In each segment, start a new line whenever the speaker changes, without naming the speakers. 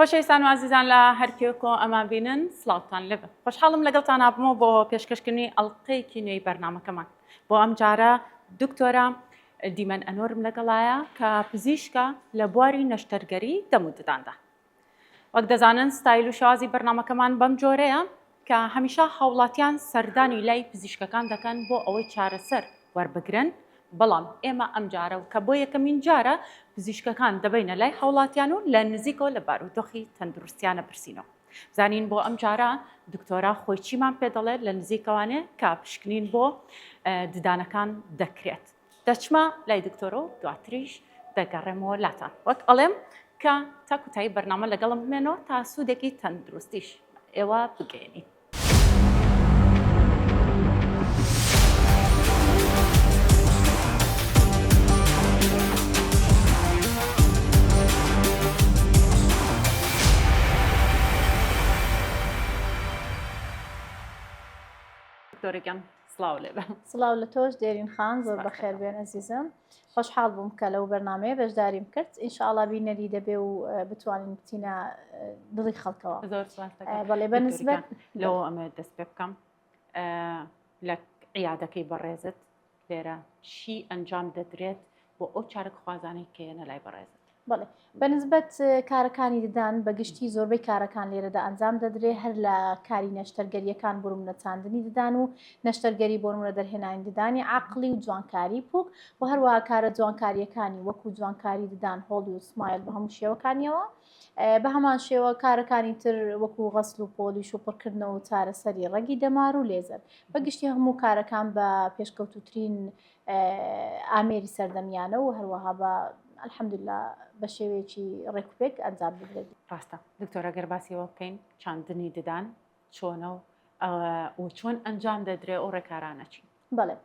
خۆشەویستان و ئازیزان لە هەرکوێکۆ ئەمان بینن سڵاوتان لێبێ خۆشحاڵم لەگەڵتان ئابمەوە بۆ پێشکەشکردنی ئەڵلقەیەکی نوێی بەرنامەکەمان بۆ ئەم جارە دکتۆرە دیمەن ئەنۆرم لەگەڵایە کە پزیشکە لە بواری نەشتەرگەری دەم و دداندا وەک دەزانن ستایل و شێوازی بەرنامەکەمان بەم جۆرەیە کە هەمیشە هاوڵاتیان سەردانی لای پزیشکەکان دەکەن بۆ ئەوەی چارەسەر وەربگرن، بەڵام ئێمە ئەمجارە و کە بۆ یەکەمین جارە پزیشکەکان دەبەینە لای هاوڵاتیان و لە نزیکەوە لە بارودۆخی تەندروستیانە پرسینەوە بزانین بۆ ئەمجارە دکتۆرا خۆی چیمان پێ دەڵێت لە نزیکەوانێ کە پشکنین بۆ ددانەکان دەکرێت. دەچمە لای دکتۆرە و دواتریش دەگەڕێمەوە لاتان وەک ئەڵێم کە تا کوتایی بەرنامە لەگەڵم بمێنەوە تا سوودێکی تەندروستیش ئێوە بگەێنین. دکتۆرەگیان سڵاو لێ بێ.
سڵاو لە تۆش دێرین خان زۆر بەخێر بێن ئەزیزم خۆشحاڵ بووم کە لەو بەرنمەیە بەشداریم کرد ئینشاءڵا بینەری دەبێ و بتوانین بچینە دڵی خەڵکەوە
زۆر سپاس دەکەم.
بەڵێ بە نسبەت
لەوە ئەمە دەست پێ بکەم لە عیادەکەی بەڕێزت لێرە چی ئەنجام دەدرێت بۆ ئەو چارەکخوازانەی کە یەنە لای بەڕێزت؟
بەڵێ بەنسبەت کارەکانی ددان بە گشتی زۆربەی کارەکان لێرەدا ئەنجام دەدرێ هەر لە کاری نەشتەرگەریەکان بۆ نمونە چاندنی ددان و نەشتەرگەری بۆ نمونە دەرهێنانی ددانی عەقڵی و جوانکاری پوک و هەروەها کارە جوانکاریەکانی وەکو جوانکاری ددان Hollywood smile بە هەموو شێوەکانیەوە بە هەمان شێوە کارەکانی تر وەکو غەسل و پۆلیش و پڕکردنەوە و چارەسەری ڕەگی دەمار و لێزەر بە گشتی هەموو کارەکان بە پێشکەوتوترین ئامێری سەردەمیانە و هەروەها بە الحمدللە بە شێوەیەکی ڕێکوپێک ئەنجام بدرێت.
ڕاستە دکتۆر ئەگەر باسی ئەوە بکەین چاندنی ددان چۆنە و و چۆن ئەنجام دەدرێ ئەو ڕێکارانە چین؟
بەڵێ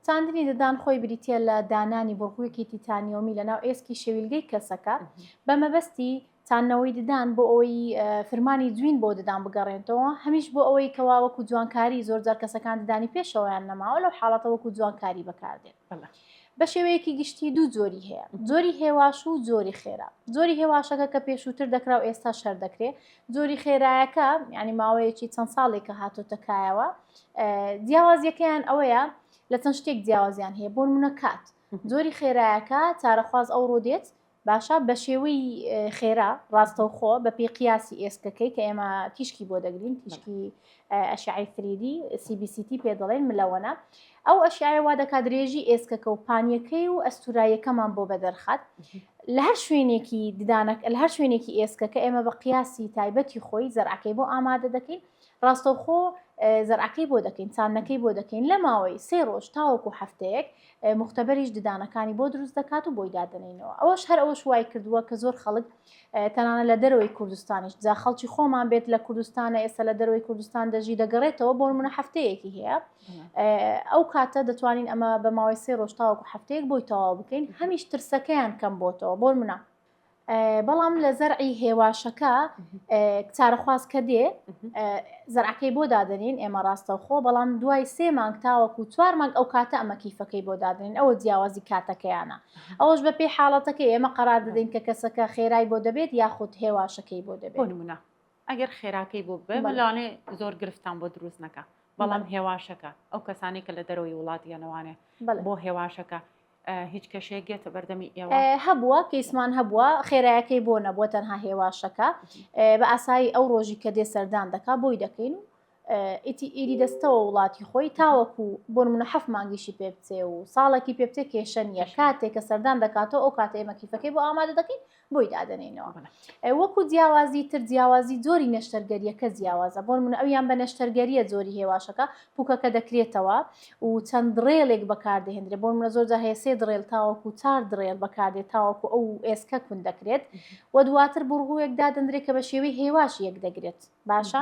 چاندنی ددان خۆی بریتە لە دانانی بڕگویەکی تیتانیۆمی لەناو ئێسکی شەویلگەی کەسەکە بە مەبەستی چاندنەوەی ددان بۆ ئەوەی فرمانی جوین بۆ ددان بگەڕێنتەوە، هەمیش بۆ ئەوەی کەوا وەکو جوانکاری زۆرجار کەسەکان ددانی پێشەوەیان نەماوە لەو حاڵەتە وەکو جوانکاری بەکاردێت. بە شێوەیەکی گشتی دوو جۆری هەیە جۆری هێواش و جۆری خێرا جۆری هێواشەکە کە پێشووتر دەکرا و ئێستا شەر دەکرێ جۆری خێرایەکە یعنی ماوەیەکی چەند ساڵێکە هاتۆتە کایەوە جیاوازیەکەیان ئەوەیە لە چەند شتێک جیاوازیان هەیە بۆ نمونە کات جۆری خێرایەکە چارەخواز ئەوڕۆ دێت باشە بەشێوەی خێرا ڕاستەوخۆ بە پێی قیاسی ئێسکەکەی کە ئێمە تیشکی بۆ دەگرین تیشکی ئەشعی 3D CBCT پێ دەڵێن ملەوەنە ئەو ئەشعە وا دەکات درێژی ئێسکەکە و پانیەکەی و ئەستوراییەکەمان بۆ بەدەرخات لە هەر شوێنێکی ددانەک لە هەر شوێنێکی ئێسکەکە ئێمە بە قیاسی تایبەتی خۆی زەرعەکەی بۆ ئامادە دەکەین ڕاستەوخۆ زەرعەکەی بۆ دەکەین چاندنەکەی بۆ دەکەین لە ماوەی سێ ڕۆژ تاوەکو هەفتەیەک موختەبەریش ددانەکانی بۆ دروست دەکات و بۆی دادەنینەوە ئەوەش هەر ئەوەش وای کردووە کە زۆر خەڵک تەنانە لە دەرەوەی کوردستانیش جا خەڵکی خۆمان بێت لە کوردستانە ئێستا لە دەرەوەی کوردستان دەژی دەگەڕێتەوە بۆ نمونە هەفتەیەکی هەیە ئەو کاتە دەتوانین ئەمە بە ماوەی سێ ڕۆژ تاوەکو هەفتەیەک بۆی تەواو بکەین هەمیش ترسەکەیان کەم بۆتەوە بۆ نمونە بەڵام لە زەرعی هێواشەکە چارەخواز کە دێ زەرعەکەی بۆ دادەنین ئێمە ڕاستەوخۆ بەڵام دوای سێ مانگ تاوەکو چوار مانگ ئەو کاتە ئەمە کیفەکەی بۆ دادنین ئەوە جیاوازی کاتەکەیانە ئەوەش بە پێی حاڵەتەکەی ئێمە قەرار دەدەین کە کەسەکە خێرای بۆ دەبێت یاخود هێواشەکەی بۆ دەبێت.
بۆ نمونە ئەگەر خێراکەی بۆ ببێ لەوانەیە زۆر گرفتان بۆ دروست نەکا بەڵام هێواشەکە ئەو کەسانی کە لە دەرەوەی وڵات یانەوانێ بۆ هێواشەکە هیچ کێشەیەک گێتە بەردەمی ئێوە؟
هەبووە کەیسمان هەبووە خێرایەکەی بۆ نەبووە تەنها هێواشەکە بە ئاسایی ئەو ڕۆژی کە دێ سەردان دەکا بۆی دەکەین و ئیتی ئیری دەستەوە وڵاتی خۆی تاوەکو بۆ نمونە حەف مانگیشی پێ بچێ و ساڵێکی پێ بچێ کێشە نییە کاتێک کە سەردان دەکاتەوە ئەو کاتە ئێمە کیفەکەی بۆ ئامادە دەکەین بۆی دادەنێینەوە وەکو جیاوازی تر جیاوازی جۆری نەشتەرگەریەکە جیاوازە بۆ نمونە ئەویان بە نەشتەرگەریە جۆری هێواشەکە پوکەکە دەکرێتەوە و چەند دڕێلێک بەکاردەهێندرێت بۆ نمونە زۆر جار هەیە سێ دڕێل تاوەکو چار دڕێل بەکاردێت تاوەکو ئەو ئێسکە کون دەکرێت و دواتر بڕغووێک دادەندرێت کە بە شێوەی هێواش یەک دەگرێت باشە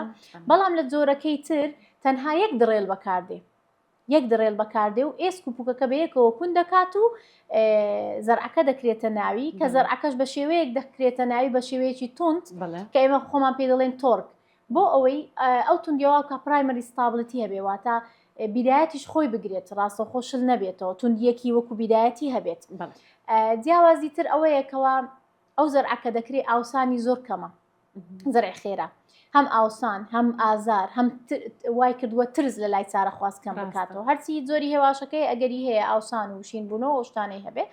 بەڵام لە جۆرەکەی تر تەنها یەک دڕێل بەکاردێ یەک دڕێل بەکاردێ و ئێسک و پوکەکە بەیەکەوە کون دەکات و زەرعەکە دەکرێتە ناوی کە زەرعەکەش بە شێوەیەک دەکرێتە ناوی بە شێوەیەکی توند کە ئێمە خۆمان پێ دەڵێن torque بۆ ئەوەی ئەو توندیەوە کە primary stability هەبێ واتە بیدایەتیش خۆی بگرێت ڕاستەوخۆ شل نەبێتەوە توندیەکی وەکو بیدایەتی هەبێت جیاوازی تر ئەوەیە کەوا ئەو زەرعەکە دەکرێت ئاوسانی زۆر کەمە. زەرعی خێرا هەم ئاوسان هەم ئازار هەم وای کردووە ترس لە لای چارەخواز کەم بکاتەوە هەرچی جۆری هێواشەکەی ئەگەری هەیە ئاوسان و شین بوونەوە ئەو شتانەی هەبێ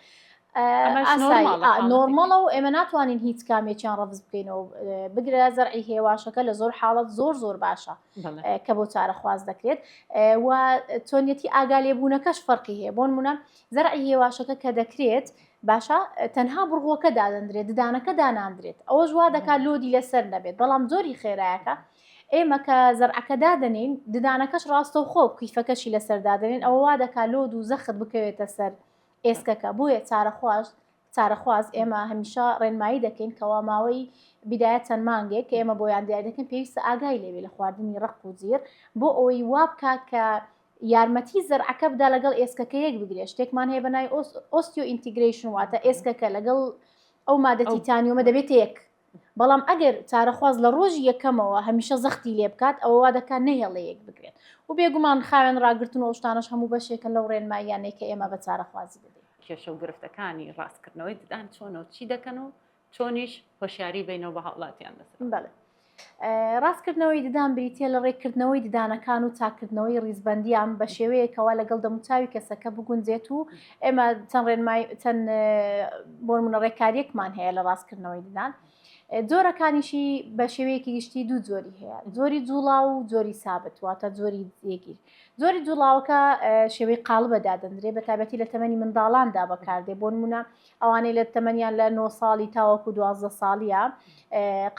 نۆرمەڵە و ئێمە ناتوانین هیچ کامێکیان ڕەفز بکەینەوە بگرە زەرعی هێواشەکە لە زۆر حاڵەت زۆر زۆر باشە کە بۆ چارەخواز دەکرێت و چۆنیەتی ئاگالێبوونەکەش فەرقی هەیە بۆ نمونە زەرعی هێواشەکە کە دەکرێت باشە تەنها بڕغوەکە دادەندرێت ددانەکە داناندرێت ئەوەش وا دەکات load ی لەسەر نەبێت بەڵام جۆری خێرایەکە ئێمە کە زەرعەکە دادەنین ددانەکەش ڕاستەوخۆ کیفەکەشی لەسەر دادەنین ئەوە وا دەکات load و زەخت بکەوێتە سەر ئێسکەکە بۆیە چارەخواز چارەخواز ئێمە هەمیشە ڕێنمایی دەکەین کەوا ماوەی بیدایە چەند مانگێک کە ئێمە بۆیان دیاری دەکەین پێویستە ئاگای لێبێ لە خواردنی ڕەق و زیر بۆ ئەوەی وا بکات کە یارمەتی زەرعەکە بدا لەگەڵ ئێسکەکە یەک بگرێت شتێکمان هەیە بە ناوی osseointegration واتە ئێسکەکە لەگەڵ ئەو مادە تیتانیۆمە دەبێتە یەک بەڵام ئەگەر چارەخواز لە ڕۆژی یەکەمەوە هەمیشە زەختی لێ بکات ئەوە وا دەکات نەهێڵێ یەک بگرێت و بێگومان خاوێن ڕاگرتن و ئەو شتانەش هەموو بەشێکن لەو ڕێنماییانەی کە ئێمە بە چارەخوازی دەدەین.
کێشە و گرفتەکانی ڕاستکردنەوەی ددان چۆنە و چی دەکەن و چۆنیش هۆشیاری بینەوە بە هاوڵاتیان لەسەر؟
بەڵێ. ڕاستکردنەوەی ددان بریتییە لە ڕێککردنەوەی ددانەکان و چاککردنەوەی ڕیزبەندیان بە شێوەیەکەوە لەگەڵ دەموچاوی کەسەکە بگونجێت و ئێمە چەند ڕێنمای چەند بۆ نمونە ڕێکاریەکمان هەیە لە ڕاستکردنەوەی ددان جۆرەکانیشی بە شێوەیەکی گشتی دوو جۆری هەیە جۆری جوڵاو و جۆری سابت واتە جۆری جێگیر جۆری جوڵاوەکە شێوەی قاڵبە دادەندرێ بە تایبەتی لە تەمەنی منداڵاندا بەکاردێ بۆ نمونە ئەوانەی لە تەمەنیان لە 9 ساڵی تاوەکو 12 ساڵیە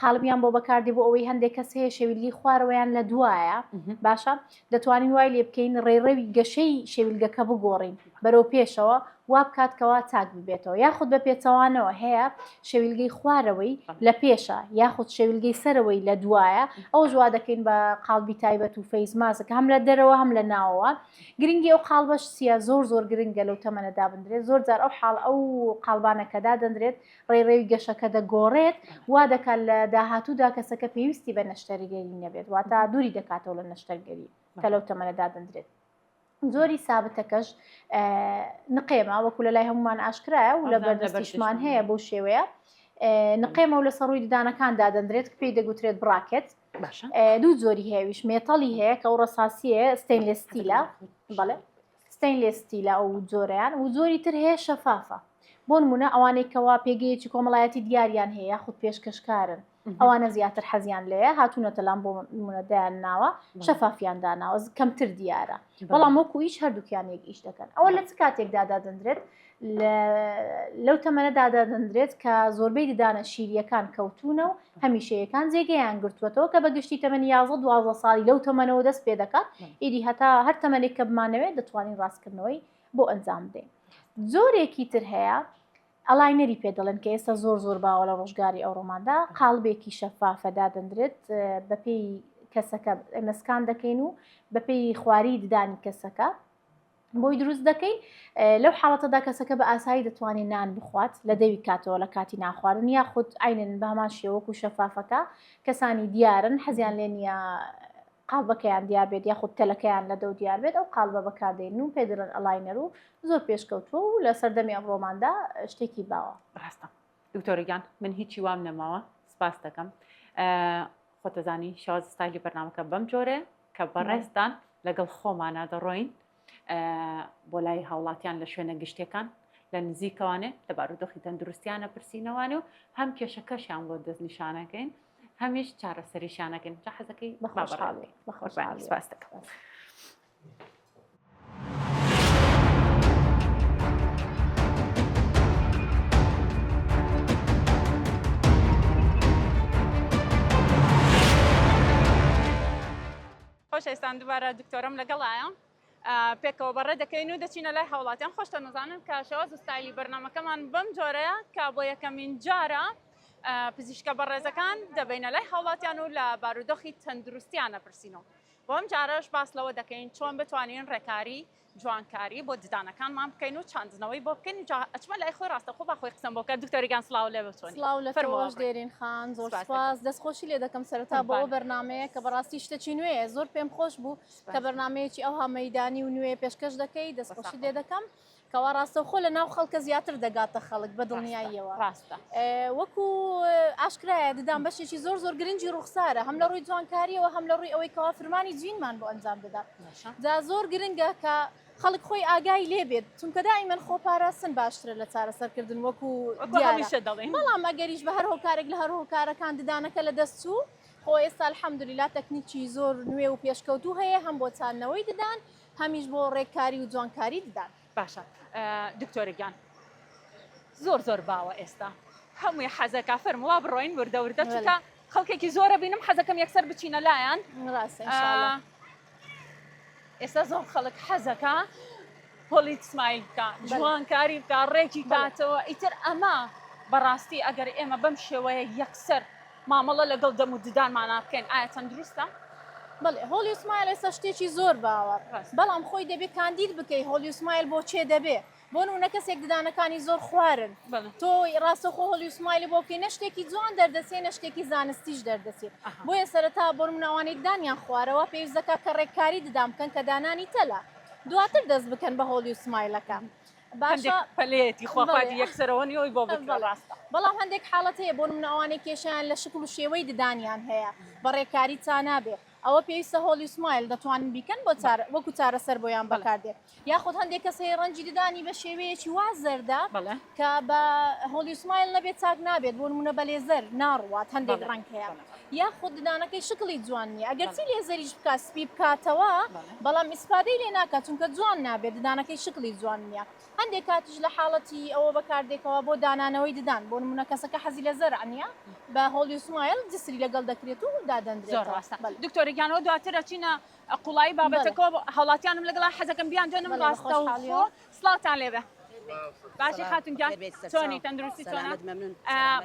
قاڵبیان بۆ بەکاردێ بۆ ئەوەی هەندێک کەس هەیە شێویلگەی خوارەوەیان لە دوایە باشە دەتوانین وای لێ بکەین ڕێڕەوی گەشەی شێویلگەکە بگۆڕین بەرەو پێشەوە وا بکات کەوا چاک ببێتەوە یاخود بە پێچەوانەوە هەیە شێویلگەی خوارەوەی لە پێشە یاخود شێویلگەی سەرەوەی لە دوایە ئەو وا دەکەین بە قاڵبی تایبەت و face mask هەم لە دەرەوە هەم لە ناوەوە گرنگی ئەو قاڵبەش چییە؟ زۆر زۆر گرنگە لەو تەمەنە دابندرێت، زۆر جار ئەو حاڵ ئەو قاڵبانە کە دادەندرێت ڕێڕەوی گەشەکە دەگۆڕێت وا دەکات لە داهاتوودا کەسەکە پێویستی بە نەشتەرگەری نەبێت واتە دووری دەکاتەوە لە نەشتەرگەری کە لەو تەمەنە دادەندرێت. جۆری سابتەکەش نقێمە وەکو لە لای هەمومان ئاشکرایە و لە بەردەستیشمان هەیە بەو شێوەیە نقێمە و لەسەر ڕووی ددانەکان دادەندرێت پێی دەگوترێت bracket دوو جۆری هەیەویش metal ی هەیە کە ئەو ڕەساسیە stainless steel ە بەڵێ stainless steel ە ئەو جۆریان و جۆری تر هەیە شەفافە بۆ نمونە ئەوانەی کەوا پێگەیەکی کۆمەڵایەتی دیاریان هەیە یاخود پێشکەشکارن ئەوانە زیاتر حەزیان لێیە هاتوونەتە لام بۆ نمونە دایان ناوە شەفافیان داناوە کەمتر دیارە بەڵام وەکو ئیش هەردووکیان یەک ئیش دەکەن ئەوە لە چ کاتێکدا دادەندرێت لەو تەمەنەدا دادەندرێت کە زۆربەی ددانە شیریەکان کەوتونە و هەمیشەیەکان جێگەیان گرتووەتەوە کە بە گشتی تەمەنی 11 12 ساڵی لەو تەمەنەوە دەست پێ دەکات ئیدی هەتا هەر تەمەنێک کە بمانەوێت دەتوانین ڕاستکردنەوەی بۆ ئەنجام بدەین جۆرێکی تر هەیە aligner ی پێ دەڵێن کە ئێستا زۆر زۆر باوە لە ڕۆژگاری ئەوڕۆماندا قاڵبێکی شەفافە دادەندرێت بەپێی کەسەکە ئێمە scan دەکەین و بەپێی خواری ددانی کەسەکە بۆی دروست دەکەین لەو حاڵەتەدا کەسەکە بە ئاسایی دەتوانێت نان بخوات لە دەوی کاتەوە لە کاتی ناخواردن یاخود عینەن بە هەمان شێوەک و شەفافەکە کەسانی دیارن حەزیان لێ نییە قاڵبەکەیان دیار بێت یاخود تەلەکەیان لە دەو دیار بێت ئەو قاڵبە بەکاردێن و پێ دەڵێن aligner و زۆر پێشکەوتووە و لە سەردەمی ئەمڕۆماندا شتێکی باوە.
ڕاستە دکتۆرە گیان من هیچی وام نەماوە سپاس دەکەم خۆتەزانی شێواز ستایلی بەرنامەکە بەم جۆرەیە کە بەڕێزتان لەگەڵ خۆمانە دەڕۆین بۆ لای هاوڵاتیان لە شوێنە گشتەکان لە نزیکەوانێ لە بارودۆخی تەندروستیانە پرسینەوانێ و هەم کێشەکەشیان بۆ دەستنیشانەکەین هەمیش چارەسەریشیانەکەین جا حەزەکەی
بەخۆشحاڵی
بەخۆشحاڵی سپاس دەکەم. خۆشەویستان دووبارە دکتۆرم لەگەڵایە پێکەوە بەڕێ دەکەین و دەچینە لای هاوڵاتیان خۆشتان نەزانن کە شێواز و ستایلی بەرنامەکەمان بەم جۆرەیە کە بۆ یەکەمین جارە پزیشکە بەڕێزەکان دەبینە لای هاوڵاتیان و لە بارودۆخی تەندروستیانە پرسینەوە بۆ ئەم جارەش باس لەوە دەکەین چۆن بتوانین ڕێکاری جوانکاری بۆ ددانەکانمان بکەین و چاندنەوەی بۆ بکەین جا ئەچمە لای خۆی ڕاستەخۆ با خۆی قسەم بۆ بکات دکتۆری گیان سڵاو لێ بێ چۆنی
سڵاو لە
فەرموو
تۆش دێرین خان زۆر
سپاس
سپاس
دەکەم
دەستخۆشی لێ دەکەم سەرەتا بۆ ئەو
قوربانت
بەرنامەیە کە بەڕاستی شتەکی نوێیە زۆر پێم خۆش بوو کە
سپاس
بەرنامەیەکی ئەوها مەیدانی و نوێ پێشکەش دەکەی دەستخۆشی
بەساخەوە
لێ دەکەم. کەوا ڕاستەوخۆ لە ناو خەڵکە زیاتر دەگاتە خەڵک بە دڵنیاییەوە.
ڕاستە.
وەکو ئاشکرایە ددان بەشێکی زۆر زۆر گرنگی ڕوخسارە هەم لە ڕووی جوانکاریەوە هەم لە ڕووی ئەوەی کەوا فرمانی جوینمان بۆ ئەنجام دەدات. جا زۆر گرنگە کە خەڵک خۆی ئاگای لێ بێت چونکە دائیمەن خۆپاراستن باشترە لە چارەسەرکردن وەکو
دیارە دەڵێن.
بەڵام ئەگەریش بە هەر هۆکارێک لە هەر هۆکارەکان ددانەکە لە دەست چوو خۆ ئێستا الحمدللە تەکنیکی زۆر نوێ و پێشکەوتوو هەیە هەم بۆ چاندنەوەی ددان هەمیش بۆ ڕێککاری و جوانکاری ددان.
باشە دکتۆرە گیان زۆر زۆر باوە ئێستا هەمووی حەزەکا فەرموو وا بڕۆین وردە وردە چونکە خەڵکێکی زۆرە بینم حەزەکەم یەکسەر بچینە لایان
ڕاستە ان شاء الله.
ئێستا زۆر خەڵک حەزەکا Hollywood smile بکە جوانکاری بکە ڕێکی کاتەوە ئیتر ئەمە بەڕاستی ئەگەر ئێمە بەم شێوەیە یەکسەر مامەڵە لەگەڵ دەم و ددانمانا بکەین ئایا تەندروستە؟
بەڵێ Hollywood smile ئێستا شتێکی زۆر باوە بەڵام خۆی دەبێ کاندید بکەی Hollywood smile بۆ چێ دەبێ بۆ نمونە کەسێک ددانەکانی زۆر خوارن تۆ ڕاستەخۆ Hollywood smile ی بۆ بکەی نە شتێکی جوان دەردەچێ نە شتێکی زانستیش دەردەچێ بۆیە سەرەتا بۆ نمونە ئەوانەی ددانیان خوارەوە پێویست دەکات کە ڕێککاری ددان بکەن کە دانانی تەلە دواتر دەست بکەن بە Hollywood smile ەکە.
باشە پەلێتی خواخوادی یەکسەرەوە نیەوەی بۆ بکرێ ڕاستە.
بەڵام هەندێک حاڵەت هەیە بۆ نمونە ئەوانەی کێشەیان لە شکڵ و شێوەی ددانیان هەیە بە ڕێکاری چا نابێ ئەوە پێویستە Hollywood smile دەتوانن بیکەن بۆ چارە وەکو چارەسەر بۆیان بەکاردێ یاخود هەندێک کەس هەیە ڕەنگی ددانی بە شێوەیەکی وا زەردە کە بە Hollywood smile نەبێت چاک نابێت بۆ نمونە بە لێزەر ناڕوات هەندێک ڕەنگ هەیە یاخود ددانەکەی شکڵی جوان نییە ئەگەرچی لێزەریش بکات سپی بکاتەوە بەڵام ئیسفادەی لێ ناکات چونکە جوان نابێت ددانەکەی شکڵی جوان نییە هەندێک کاتیش لە حاڵەتی ئەوە بەکاردێکەوە بۆ دانانەوەی ددان بۆ نمونە کەسەکە حەزی لە زەرع نییە بە Hollywood smile جسری لەگەڵ دەکرێت و دادەندرێت
زۆر ڕاستە دکتۆرە گیانەوە دواتر ئەچینە قوڵایی بابەتەکەەوە هاوڵاتیانم لەگەڵا حەزەکەم بیان جوێنم ڕاستەوخۆ سڵاوتان لێبێ باشی خاتون گیان چۆنی تەندروستی چۆنە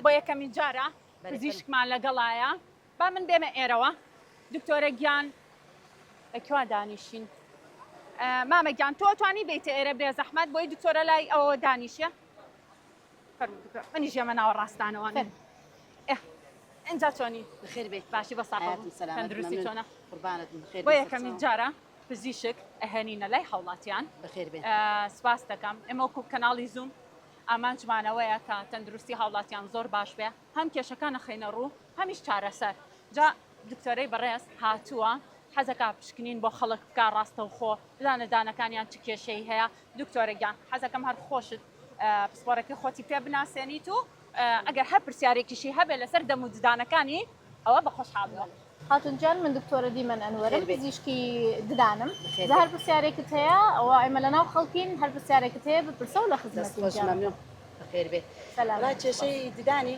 بۆ یەکەمین جارە پزیشکمان لەگەڵایە با من بێمە ئێرەوە دکتۆرە گیان لەکوا دانیشین مامە گیان تۆ توانی بیتە ئێرە بێ زەحمەت بۆی دکتۆرە لای ئەوە دانیشە منیش ێمە ناوە ڕاستانەوە ئینجا چۆنی
بەخێر بێیت
باشی بە ساقەوە تەندروستی چۆنە
قوربانت بم خێر
بۆ یەکەمین جارە پزیشک ئەهێنینە لای هاوڵاتیان
بەخێر بێن
سپاس دەکەم ئێمە وەکو کەناڵی زووم ئامانجمانەوەیە کە تەندروستی هاوڵاتیان زۆر باش بێ هەم کێشەکان ئەخەینە ڕوو هەمیش چارەسەر جا دکتۆرەی بەڕێز هاتووە حەزەکا پشکنین بۆ خەڵک بکا ڕاستەوخۆ بزانە دانەکانیان چ کێشەی هەیە دکتۆرە گیان حەزەکەم هەر خۆشت پسپۆرەکەی خۆتی پێ بناسێنیت و ئەگەر هەر پرسیارێکیشی هەبێ لەسەر دەم و ددانەکانی ئەوە بە خۆشحاڵیەوە.
خاتون جان من دکتۆرە دیمەن ئەنوەرم پزیشکی ددانم جا هەر پرسیارێکت هەیە ئەوە ئێمە لەناو خەڵکین هەر پرسیارێکت هەیە بپرسە و لە خزمەتی
دەست خۆش مەمنون بەخێر بێ وەڵا کێشەی ددانی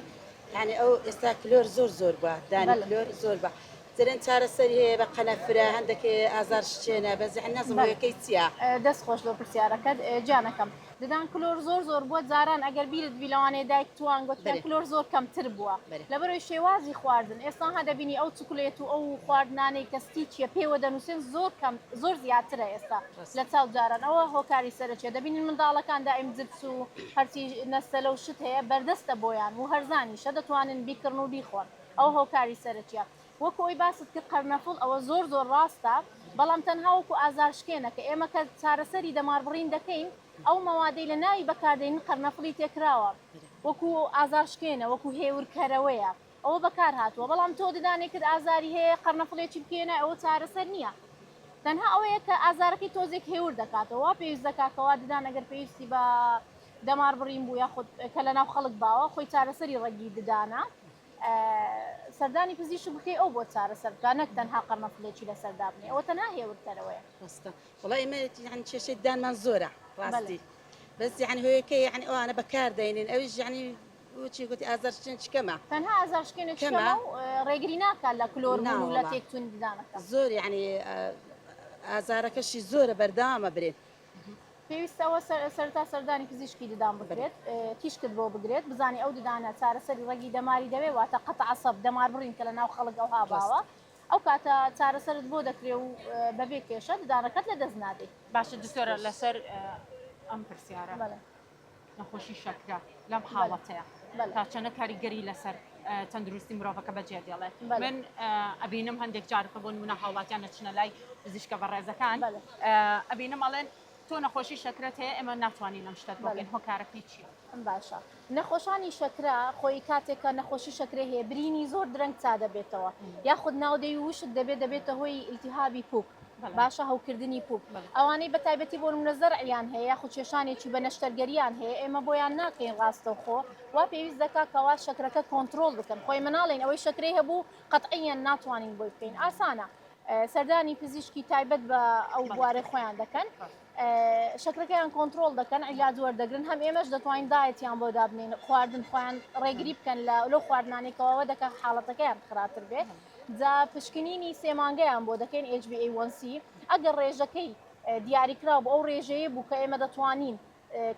یعنی ئەو ئێستا کلۆر زۆر زۆر بووە دانی کلۆر زۆر بە دەرێن چارەسەری هەیە بە قەنەفرە هەندێک ئازار شچێنە بەس یعنی نازم هۆیەکەی چییە؟
دەست خۆش لۆ پرسیارەکەت گیانەکەم ددان کلۆر زۆر زۆر بووە جاران ئەگەر بیرت بی لەوانەیە دایک توان گوتیان کلۆر زۆر کەمتر بووە لەبەرەوەی شێوازی خواردن ئێستا ها دەبینی ئەو چکلێت و ئەو خواردنانەی کە ستیچیە پێوە دەنووسێن زۆر کەم زۆر زیاترە ئێستا لە چاو جاران ئەوە هۆکاری سەرەکیە دەبینین منداڵەکان دایم جپس و هەرچی نەستەلە و شت هەیە بەردەستە بۆیان و هەرزانیشە دەتوانن بیکڕن و بیخۆن ئەوە هۆکاری سەرەکیە وەکو ئەوی باست کرد قەرنەفڵ ئەوە زۆر زۆر ڕاستە بەڵام تەنها وەکو ئازارشکێنە کە ئێمە کە چارەسەری دەماربڕین دەکەین ئەو مەوادەی لە ناوی بەکاردێنین قەرنەفڵی تێکراوە وەکو ئازارشکێنە وەکو هێورکەرەوەیە ئەوە بەکار هاتووە بەڵام تۆ ددانێکت ئازاری هەیە قەرنەفڵێکی بکەیە ئەوە چارەسەر نییە تەنها ئەوەیە کە ئازارەکەی تۆزێک هێور دەکاتەوە وا پێویست دەکات کەوا ددان ئەگەر پێویستی بە دەماربڕین بوو یاخود کە لەناو خەڵک باوە خۆی چارەسەری ڕەگی ددانە سەردانی پزیشک بکەی ئەو بۆت چارەسەر بکا نەک تەنها قەرنەفلێکی لەسەر دابنێ ئەوە تەنها هێورکەرەوەیە.
ڕاستە وەڵا ئێمە یعنی کێشەی ددانمان زۆرە ڕاستی بەس یعنی هۆیەکەی یعنی ئەوانە بەکار دەینن ئەویش یعنی وچی گوتی ئازار شکێن چ کەمە
تەنها ئازار شکێنێ چ کەمە و ڕێگری ناکات لە کلۆر بوون و لە تێکچوونی ددانەکە
زۆر یعنی ئازارەکەشی زۆرە بەردەوامە برێن
پێویستە ئەوە سەرەتا سەردانی پزیشکی ددان بکرێت، تیشکت بۆ بگرێت، بزانێ ئەو ددانە چارەسەری ڕەگی دەماری دەوێت، واتە قەتع عەسەب، دەمار بڕین کە لەناو خەڵک ئەوها باوە، ئەو کاتە چارەسەرت بۆ دەکرێ و بەبێ کێشە ددانەکەت لەدەست نادەی.
باشە دکتۆرە لەسەر ئەم پرسیارە. نەخۆشی شەکرە لەم حاڵەتەیە تا چەنە کاریگەری لەسەر تەندروستی مرۆڤەکە بەجێ دێڵێت من ئەبینم هەندێک جار کە بۆ نمونە هاوڵاتیان نەچنە لای پزیشکە بەڕێزەکان ئەبینم ئەڵێن. تۆ نەخۆشی شەکرەت هەیە ئێمە ناتوانین ئەم شتەت بۆ بکەین هۆکارەکەی چییە؟
باشە نەخۆشانی شەکرە خۆی کاتێک کە نەخۆشی شەکرەی هەیە برینی زۆر درەنگ چا دەبێتەوە یاخود ناودەوی وشک دەبێت دەبێتە هۆی ئیلتیهابی پوک باشە هەوکردنی پوک ئەوانەی بە تایبەتی بۆ نمونە زەرعیان هەیە یاخود کێشانێکی بە نەشتەرگەریان هەیە ئێمە بۆیان ناکەین ڕاستەوخۆ وا پێویست دەکات کەوا شەکرەکە کۆنترۆڵ بکەن خۆی مناڵین ئەوەی شەکرەی هەبوو قەتعیەن ناتوانین بۆی بکەین ئاسانە سەردانی پزیشکی تایبەت بە ئەو بوارەی خۆیان دەکەن شەکرەکەیان کۆنترۆڵ دەکەن عیلاج وەردەگرن هەم ئێمەش دەتوانین diet یان بۆ دابنین خواردن خۆیان ڕێگری بکەن لە لەو خواردنانەی کەواوە دەکە حاڵەتەکەیان خراپتر بێ جا پشکنینی سێمانگەیان بۆ دەکەین HbA1c ئەگەر ڕێژەکەی دیاریکراو بۆ ئەو ڕێژەیە بوو کە ئێمە دەتوانین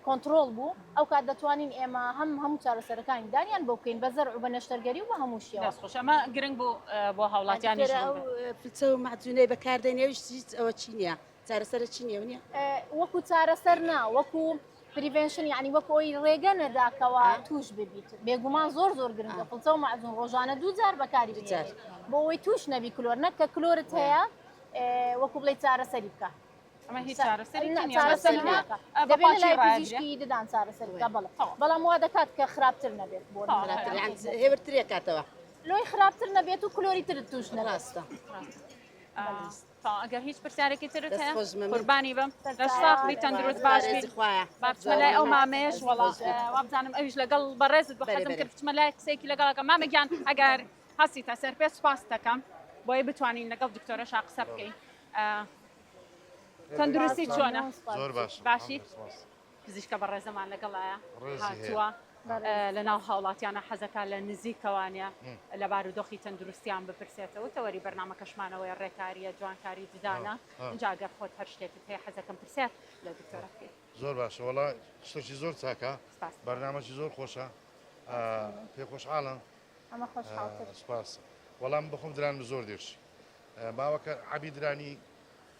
کۆنتڕۆڵ بوو ئەو کات دەتوانین ئێمە هەم هەموو چارەسەرەکانی دانیان بۆ بکەین بە زەرع و بە نەشتەرگەری و بە هەموو شێوە.
دەست خۆش ئەمە گرنگ بوو بۆ هاوڵاتیانیش
ئەو فلچە و مەعجونەی بەکاردێنی ئەویش هیچ ئەوە چی نییە چارەسەرە چی نییە نییە؟
وەکو چارەسەر نا وەکو prevention یعنی وەکو ئەوی ڕێگە نەدا کەوا توش ببیت بێگومان زۆر زۆر گرنگە فڵچە و مەعجون ڕۆژانە دوو جار بەکاری بهێنیت بۆ ئەوەی توش نەبی کلۆر نەک کە کلۆرت هەیە وەکو بڵێی چارەسەری بکە.
ئەمە هیچ چارەسەرێکی
نا
نییە
چارەسەری
بەس
ناکا
تەنها بە
دەبێت لە
پاکی
لای
ڕایەگرێ
پزیشکی ددان چارەسەر بکا
تەواو
بەڵێ بەڵام وا دەکات کە خراپتر نەبێت بۆ
تەواو
نمونە
خراپتر یان
تێک نەچێت.
هێورتری ئەکاتەوە.
لۆی خراپتر نەبێت و کلۆری ترت توش نەبێت.
ڕاستە.
بەڵێ.
تەواو ئەگەر هیچ پرسیارێکی ترت
دەست
هەیە
خۆش مەمن.
قوربانی بم لەش
سەرچاوە
ساغ بی تەندروست باش بی
پارێزی خوایە.
با بچمە لای ئەو مامەیەش وەڵا وابزانم ئەویش لەگەڵ بەڕێزت بوو
بەرێ
حەزم
بەرێ.
کرد بچمە لای قسەیەکی لەگەڵ ئەکەم مامە گیان ئەگەر هەستیتە سەر پێ سوپاست دەکەم بۆیە بتوانین لەگەڵ دکتۆرەشا قسە بکەین تەندروستی چۆنە؟
زۆر باش
باشی پزیشکە بەڕێزەمان لەگەڵایە هاتووە لە ناو هاوڵاتیانە حەزەکە لە نزیکەوانە لە بارودۆخی تەندروستیان بپرسێتەوە تەوەری بەرنمەکەشمانەوەی ڕێکاریە جوانکاری ددانە اینجا گەر خۆت هەر شتێکت هەیە حەزەکەم پرسیار لە دکتۆرە بکەیت
زۆر باشە وەڵا شتێکی زۆر چاکە بەرنامەکی زۆر خۆشە پێ خۆشحاڵم
ئەمە خۆشحاڵتر
سپاس وەڵام بخۆم درانم زۆر دێشی باوەکە عەبی درانی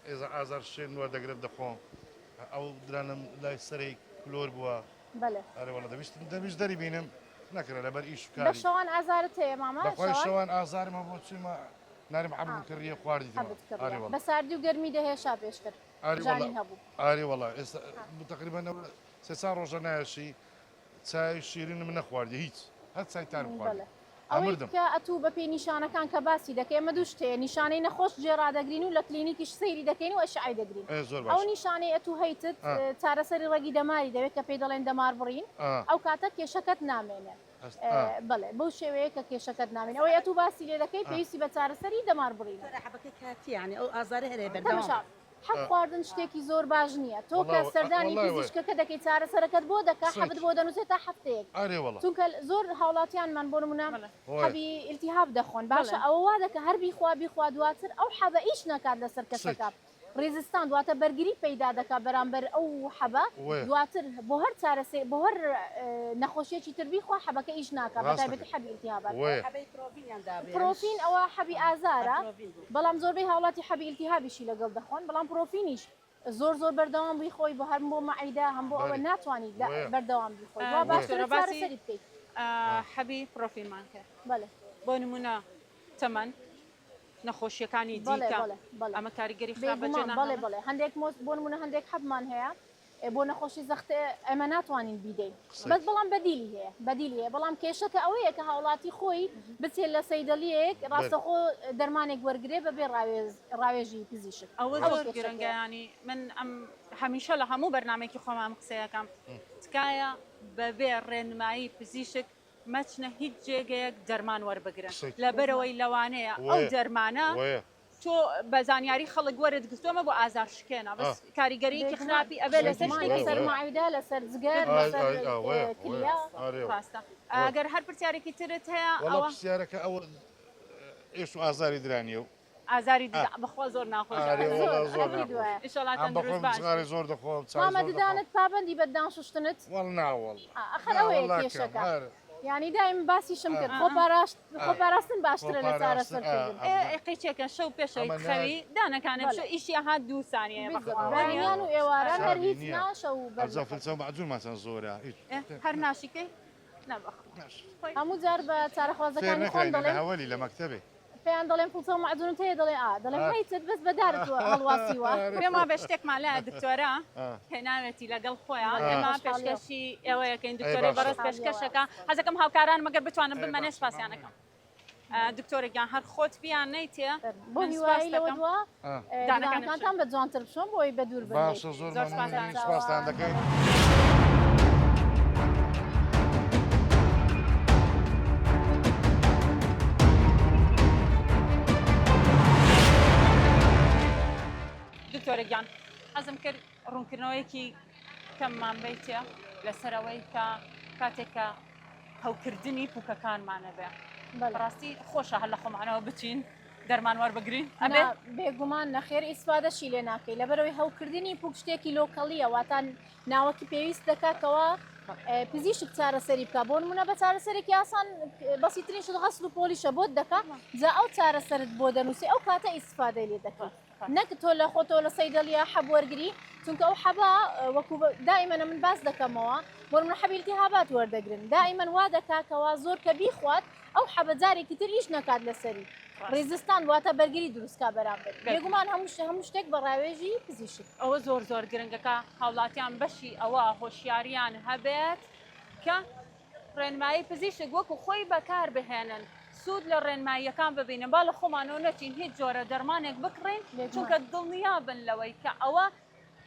ئێزا ئازار شێن وەردەگرم دەخۆم ئەو درانم لای سەرەی کلۆر بووە
بەلێ
ئەرێ وەڵا دەویست دەویست دەری بینم نەکرا لەبەر ئیش و
بە
کاری
شەوان ئازارت هەیە مامە
بەخوای
شەوان
شەوان ئازارم هەبوو چوومە نارم حەبم کڕیە خواردیتەوە
حەبت
ئەرێ
کڕیە
وەڵا
بە ساردی و گەرمی دەهێشا پێشتر
ئەرێ وەڵا
ژانی هەبوو
ئەرێ وەڵا ئێستا تقریبا سێ چار ڕۆژە نایەشی چای شیرینم نەخواردیە هیچ هەر چای تارم خواردیە
بەڵێ ئەوەی
ئەمردم.
کە ئەتوو بە پێی نیشانەکان کە باسی دەکەی ئەمە دوو شت هەیە نیشانەی نەخۆش جێ ڕادەگرین و لە کلینیکیش سەیری دەکەین و ئەشعەی دەگرین
ئێ زۆر
ئەو
باشە.
نیشانەی ئەتوو هەیتت
ئا.
چارەسەری ڕەگی دەماری دەوێت کە پێی دەڵێن دەمار بڕین
ئا.
ئەو کاتە کێشەکەت نامێنێ
ئەست ئا.
بەڵێ بەو شێوەیە کە کێشەکەت نامێنێ ئەوەی ئەتوو باسی لێ دەکەی
ئا.
پێویستی بە چارەسەری دەمار بڕینە.
دکتۆرە حەبەکە کاتیە یانی ئەو ئازارە هەرێ بەردەوامە.
تەماشا حەب خواردن شتێکی زۆر باش نییە تۆ کە سەردانی پزیشکەکە دەکەی چارەسەرەکەت بۆ دەکا حەبت بۆ دەنووسێت تا هەفتەیەک چونکە زۆر هاوڵاتیانمان بۆ نمونە حەبی ئیلتیهاب دەخۆن باشە ئەوە وا دەکە هەر بیخوا بیخوا دواتر ئەو حەبە ئیش نەکات لەسەر کەسەکە resistant واتە بەرگری پەیدا دەکا بەرامبەر ئەو حەبە دواتر بۆ هەر چارەسێ بۆ هەر نەخۆشیەکی تر بیخوا حەبەکە ئیش ناکا بەتایبەتی حەبی ئیلتیهابات پرۆفین ئەوە حەبی ئازارە بەڵام زۆربەی هاوڵاتی حەبی ئیلتیهابیشی لەگەڵ دەخۆن بەڵام پرۆفینیش زۆر زۆر بەردەوام بیخۆی بۆ هەر بۆ مەعیدە هەم بۆ ئەوە ناتوانیت بەردەوام بیخۆی وا باشترە چارەسەری بکەیت.
حەبی پرۆفینمان کرد
بەڵێ.
بۆ نمونە تەمەن نەخۆشیەکانی دیکە ئەمە کاریگەری خراپ بەجێ
بێگومان بەڵێ بەڵێ هەندێک مۆز بۆ نمونە هەندێک حەبمان هەیە بۆ نەخۆشی زەخت ئێمە ناتوانین بیدەین بەس بەڵام بەدیلی هەیە بەدیلی هەیە بەڵام کێشەکە ئەوەیە کە هاوڵاتی خۆی بچێت لە سەیدەلیەک ڕاستەخۆ دەرمانێک وەرگێ بەبێ ڕاوێژی پزیشک
ئەوە زۆر گرنگە ینی من ئەم هەمیشە لە هەموو بەرنمێکی خۆمان قسەیەکەم تکایە بەبێ ڕێنمایی پزیشک مەچنە هیچ جێگەیەک دەرمان وەربگرن لەبەرئەوەی لەوانەیە ئەو دەرمانە تۆ بە زانیاری خەڵک وەرت گرتووە ئەمە بۆ ئازار شکێنە بەس کاریگەریەکی خراپی ئەبێ لەسەر شتێکی
لەسەر مەعیدە لەسەر جگەر لەسەر کلیا.
ڕاستە ئەگەر هەر پرسیارێکی ترت هەیە
ئەوە پرسیارەکە ئەوە ئێش و ئازاری درانیە و
ئازاری ددان بەخوا زۆر ناخۆشە
ئارێ وەڵا زۆر
ئەکید وایە.
ناخۆشە
ئیشەڵا
ئەم
تەندروست
بەخۆم
باش
جغارەی زۆر دەخۆم چای
مامە
زۆر دەخۆم
ددانت پابەندی بە ددان شوشتنت
وەڵ نا وەڵا
ئا، ئەخەر
نا
ئەوەیە
وەڵا کەم
کێشەکە
هەر
یانی دایم باسیشم کرد
ئا
خۆ پاراست خۆ
ئا
پاراستن
خۆ
باشترە لە
پاراستن
چارەسەر
ئا
کردن
ئێ
ئەمە
ئێ قیچێکە شەو پێشەوەی
ئەمە نا
بخەوی دانەکانێ
بەڵێ
بشۆ ئیشی ئەها دوو سانیەیە
بالضبط
بەخوا وانیە
بەیانیان و ئێواران هەر
حسابی
هیچ
نییە
نا شەو بەر
ئەجا
دەخەوی
فلچە و مەعجونمان چەند زۆرە هیچ
ئێ هەر ناشیکەی نا بەخوا
ناش
خۆی
هەموو جار بە
فێر
چارەخوازەکانی خۆم
نەکراینە لە
دەڵێم
هەوەلی لە مەکتەبێ.
پێیان دەڵێم فڵچە و مەعجونت هەیە دەڵێ ئا دەڵێم هەیتت بەس بە دارت هەڵواسیوە.
پێم وابێ شتێکمان لایە دکتۆرە هێناوێتی لەگەڵ خۆیان ئێمە پێشکەشی ئێوەیەکەین دکتۆرەی بەڕێز پێشکەشەکە حەزەکەم هاوکارانم ئەگەر بتوانن بمەنێ سوپاسیان ئەکەم دکتۆرە گیان هەر خۆت بیان نەیتێ
بۆ هیوایی لەوە دوا دانەکانتان بە جوانتر بشۆن بۆی بە دوور بن
باشە زۆر مەمنونین سوپاستان دەکەین.
دکتۆرە گیان حەزم کرد ڕوونکردنەوەیەکی کەممان بیتێ لەسەر ئەوەی کە کاتێک کە هەوکردنی پوکەکانمانە بێ بەڕاستی خۆشە هەر لە خۆمانەوە بچین دەرمان وەربگرین ئەبێ؟
بێگومان نەخێر ئیسفادەشی لێ ناکەی لەبەرەوەی هەوکردنی پوک شتێکی local یە واتە ناوەکی پێویست دەکات کەوا پزیشک چارەسەری بکە بۆ نمونە بە چارەسەرێکی ئاسان بەسیترین شت غەسل و پۆلیشە بۆت دەکا جا ئەو چارەسەرت بۆ دەنووسی ئەو کاتە ئیسفادەی لێ دەکەیت نەک تۆ لە خۆتەوە لە سەیدەلیە حەب وەرگری چونکە ئەو حەبە وەکو دائیمەن من باس دەکەمەوە بۆ نمونە حەبی التهابات وەردەگرن دائیمەن وا دەکا کەوا زۆر کە بیخوات ئەو حەبە جارێکی تر ئیش نەکات لەسەری resistance واتە بەرگری دروستکا بەرامبەری بێگومان هەموو هەموو شتێک بە ڕاوێژی پزیشک.
ئەوە زۆر زۆر گرنگە کە هاوڵاتیان بەشی ئەوە هۆشیاریان هەبێت کە ڕێنمایی پزیشک وەکو خۆی بەکار بهێنن سوود لە ڕێنماییەکان ببینن با لە خۆمانەوە نەچین هیچ جۆرە دەرمانێک بکڕین چونکە دڵنیابن لەوەی کە ئەوە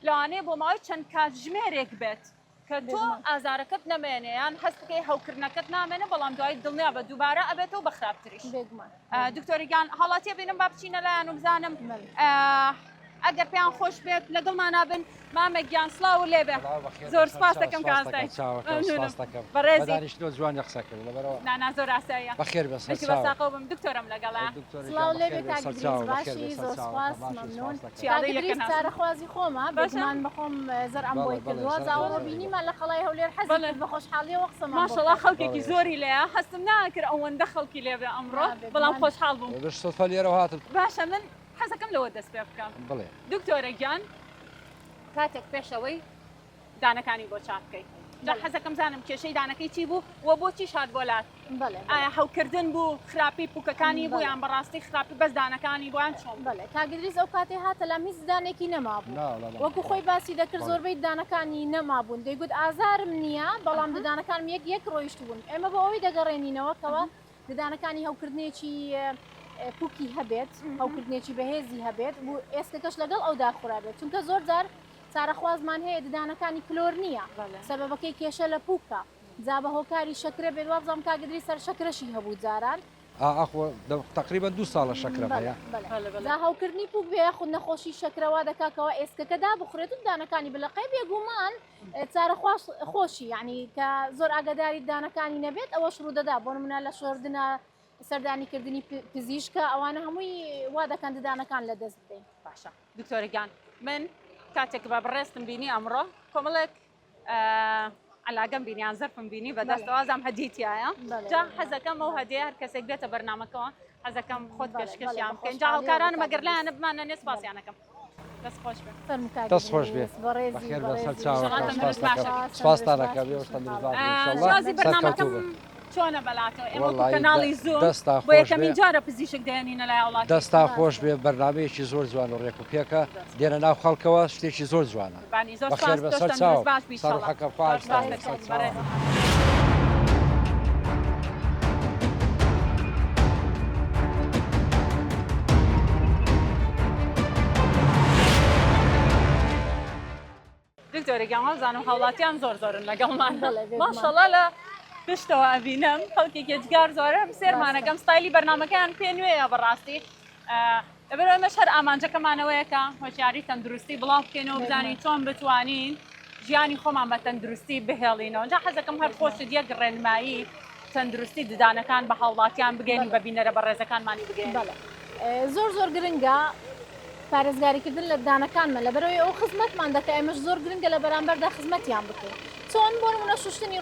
لەوانەیە بۆ ماوەی چەند کاتژمێرێک بێت کە تۆ ئازارەکەت نەمێنێ یان هەست بکەی هەوکردنەکەت نامێنێ بەڵام دوایی دڵنیابە دووبارە ئەبێتەوە بە خراپتریش.
بێگومان.
دکتۆری گیان هاوڵاتیە بینم با بچینە لایان و بزانم ئەگەر پێیان خۆش بێت لەگەڵمانا بن مامە گیان سڵاو لێبێ زۆر سپاس دەکەم کە ئاسایی بەڕێزی
دانیشتنەوە جوان لە قسە کرد لەبەرەوە
نانا زۆر ئاساییە
بەخێر بێ
سەر چاو بەساقەوە بم دکتۆرم لەگەڵە
سڵاو لێبێ کاک ئیدریس باشی زۆر سپاس مەمنون کاک ئیدریس چارەخوازی خۆمە بێگومان بەخۆم زەرعم بۆی کردووە جا ئەوڕۆ بینیمان لە قەڵای هەولێر حەزی کرد بە خۆشحاڵیەوە قسەمان بۆ
ماشەڵا خەڵکێکی زۆری لێیە هەستم ناکرد ئەوەندە خەڵکی لێبێ ئەمڕۆ بەڵام خۆشحاڵ بووم
بەش سوتفە لێرەوە هاتم
باشە من حەزەکەم لەوە دەست پێ بکەم
بڵێ
دکتۆرە گیان کاتێک پێشەوەی دانەکانی بۆ چاک بکەی جا حەزەکەم زانم کێشەی دانەکەی چی بوو و بۆچیش هات بۆ لات
بەڵێ
ئایا هەوکردن بوو خراپی پوکەکانی بوو یان بەڕاستی خراپی بەس دانەکانی بوو یان چۆن بوو؟
بەڵێ کاک ئیدریس ئەو کاتەی هاتە لام هیچ دانێکی نەمابوو وەکو خۆی باسی دەکرد زۆربەی دانەکانی نەمابوون دەیگوت ئازارم نییە بەڵام ددانەکانم یەک یەک ڕۆیشتبوون ئێمە بۆ ئەوەی دەگەڕێنینەوە کەوا ددانەکانی هەوکردنێکی پوکی هەبێت هەوکردنێکی بەهێزی هەبێت و ئێسکەکەش لەگەڵ ئەودا خورابێت چونکە زۆر جار چارەخوازمان هەیە ددانەکانی کلۆر نییە سەبەبەکەی کێشە لە پوکە جا بە هۆکاری شەکرە بێت وابزانم کاک ئیدریس هەر شەکرەشی هەبوو جاران.
ئا ئاخۆ تەقریبەن دوو ساڵە شەکرەم هەیە.
بەلێ بەلێ جا هەوکردنی پوک بێ یاخود نەخۆشی شەکرە وا دەکا کەوا ئێسکەکە دابخورێت و ددانەکانی بلەقێ بێگومان چارەخواز خۆشی یانی کە زۆر ئاگاداری ددانەکانی نەبێت ئەوەش ڕوودەدا بۆ نمونە لە شۆردنە سەردانی کردنی پزیشکە ئەوانە هەمووی وا دەکەن ددانەکان لەدەست بدەین.
باشە دکتۆرە گیان من کاتێک بە بەڕێزتم بینی ئەمڕۆ کۆمەڵێک عەلاگەم بینی یان زەرفم بینی بەدەستەوە وازام هەدیەی تایە جا حەزەکەم ئەو هەدیە هەر کەسێک بێتە بەرنامەکەوە حەزەکەم خۆت پێشکەشیان بکەین جا هاوکارانم ئەگەر لایانە بمانەنێ سپاسیانەکەم دەست خۆش بێ
دەست خۆش بێ بەخێر بە سەر چاوەکەم سپاستان دەکەم ئێوەش تەندروست باش بن ئینشەڵڵا
شازی بەرنامەکەم چۆنە بەلاتەوە ئێمە وەکو کەناڵی زووم بۆ یەکەمین جارە پزیشک دەیەنینە لای هاوڵاتی.
دەستان خۆش بێ بەرنامەیەکی زۆر جوان و ڕێک و پێکە دێنە ناو خەڵکەوە شتێکی زۆر جوانە بەخێر بێ سەر چاو سەر ڕوحەکەم خوا حافزتان بێ سەر چاو.
دکتۆرە گیان وابزانم هاوڵاتیان زۆر زۆرن لەگەڵمان ماشەڵا لە پشتەوە ئەبینم خەڵکێکی ئێجگار زۆرە سێرمانەکەم ستایلی بەرنمەکەیان پێ نوێیە بەڕاستی لەبەر ئێمەش هەر ئامانجەکەمانەوەیە کە هۆشیاری تەندروستی بڵاو بکەینەوە بزانین چۆن بتوانین ژیانی خۆمان بە تەندروستی بهێڵینەوە جا حەزەکەم هەر خۆشت یەک ڕێنمایی تەندروستی ددانەکان بە هاوڵاتیان بگەێنی بە بینەرە بەڕێزەکانمانی بگەێنی.
بەڵێ زۆر زۆر گرنگە پارێزگاریکردن لە ددانەکانمان لەبەرئەوەی ئەو خزمەتمان دەکا ئێمەش زۆر گرنگە لە بەرامبەردا خزمەتیان بکەین چۆن بۆ نمونە شوشتنی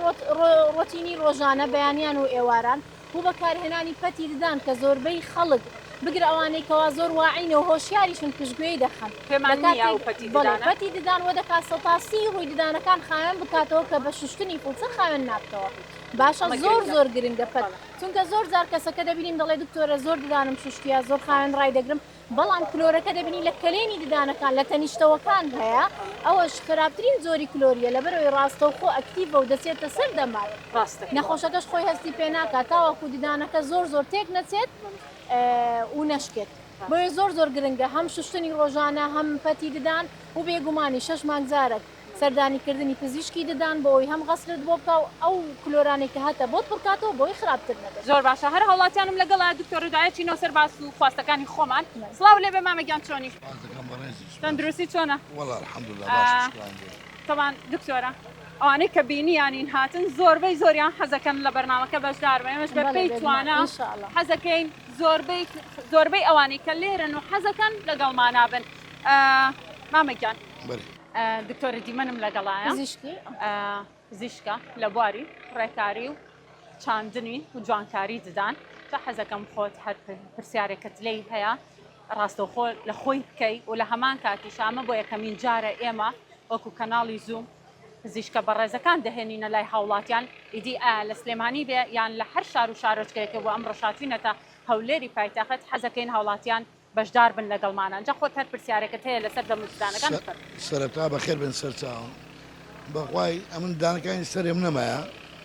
ڕۆتینی ڕۆژانە بەیانیان و ئێواران و بەکارهێنانی پەتی ددان کە زۆربەی خەڵک بگرە ئەوانەی کەوا زۆر واعینە و هۆشیاریشن پشتگوێی دەخەن
پێمان
لە
نییە ئەو
کاتێک
پەتی
بەڵێ
ددانە.
پەتی ددان وە دەکات 30% ڕووی ددانەکان خاوێن بکاتەوە کە بە شوشتنی فڵچە خاوێن نابتەوە باشە
ئەمە
زۆر
گرنگە
زۆر گرنگە پەت
بەڵێ.
چونکە زۆر جار کەسەکە دەبینیم دەڵێ دکتۆرە زۆر ددانم شوشتیە زۆر خاوێن ڕایدەگرم بەڵام کلۆرەکە دەبینی لە کەلێنی ددانەکان لە تەنیشتەوەکان هەیە ئەوەش خراپترین جۆری کلۆریە لەبەرئەوەی ڕاستەوخۆ ئەکتیڤە و دەچێتە سەر دەمار
ڕاستە.
نەخۆشەکەش خۆی هەستی پێ ناکات تاوەکو ددانەکە زۆر زۆر تێک نەچێت و نەشکێت بۆیە زۆر زۆر گرنگە هەم شوشتنی ڕۆژانە هەم پەتی ددان و بێگومانی شەش مانگ جارەک سەردانی کردنی پزیشکی ددان بۆ ئەوەی هەم غەسلت بۆ بکا و ئەو کلۆرانەی کە هەتە بۆت پڕکاتەوە بۆی خراپتر نەبێت.
زۆر باشە هەر هاوڵاتیانم لەگەڵە دکتۆر ردایە چینەوە سەر باس و خواستەکانی خۆمان سڵاو لێبێ مامە گیان چۆنی؟
سوپاس دەکەم بەڕێزی سوپاس.
تەندروستی چۆنە؟
وەڵا الحمدللە باشم شوکران بۆ.
تەبان دکتۆرە ئەوانەی کە بینیانین هاتن زۆربەی زۆریان حەزەکەن لە بەرنامەکە بەشدار بن ئێمەش بە
بەڵێ
پێی
بێگومان
توانا
ان شاء اللە.
حەزەکەین زۆربەی زۆربەی ئەوانەی کە لێرەن و حەزەکەن لەگەڵمانا بن مامە گیان.
بەلێ.
دکتۆرە دیمەنم لەگەڵایە
پزیشکی
پزیشکە لە بواری ڕێکاری و چاندنی و جوانکاری ددان جا حەزەکەم خۆت هەر پرسیارێکت لێی هەیە ڕاستەوخۆ لە خۆی بکەی و لە هەمان کاتیش ئەمە بۆ یەکەمین جارە ئێمە وەکو کەناڵی زووم پزیشکە بەڕێزەکان دەهێنینە لای هاوڵاتیان ئیدی ئایا لە سلێمانی بێ یان لە هەر شار و شارۆچکەیەکە بۆ ئەمڕۆش هاتوینەتە هەولێری پایتەخت حەزەکەین هاوڵاتیان بەشدار بن لەگەڵمانا جا خۆت هەر پرسیارێکت هەیە لەسەر دەم و ددانەکان بفەرموو.
سەرەتا بەخێر بێن سەرچاوم بەخوای ئەمن دانەکانی سەرێم نەمایە.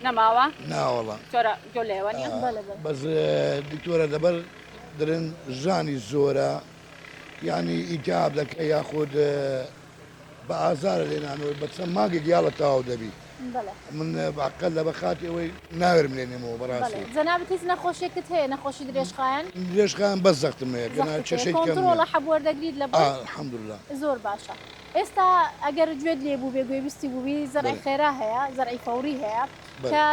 نەماوە؟
ناوەڵا.
دکتۆرە گۆ لێوە نیە؟
بەلێ بەلێ.
بەس دکتۆرە لەبەر درن ژانی زۆرە یانی ئیتیاب دەکە یاخود بە ئازارە لێنانەوەی بە چەند مانگێک یاڵە تەواو دەبی.
بەڵێ.
من بەقەد لەبەر خاتری ئەوەی ناوێرم لێنێمەوە
بەڵێ
بەڕاستی.
جەنابت هیچ نەخۆشیەکت هەیە نەخۆشی درێژخایەن؟
درێژخایەن بەس زەختم هەیە گەنا
زەختت هەیە
کێشەی دیکەم نیە.
کۆنتڕۆڵە حەب وەردەگریت لە
ئا
بۆی؟
الحمدللە.
زۆر باشە ئێستا ئەگەر گوێت لێ بووبێ گوێبیستی بووبی زەرعی
بەلێ.
خێرا هەیە زەرعی فەوری هەیە
بەلێ.
کە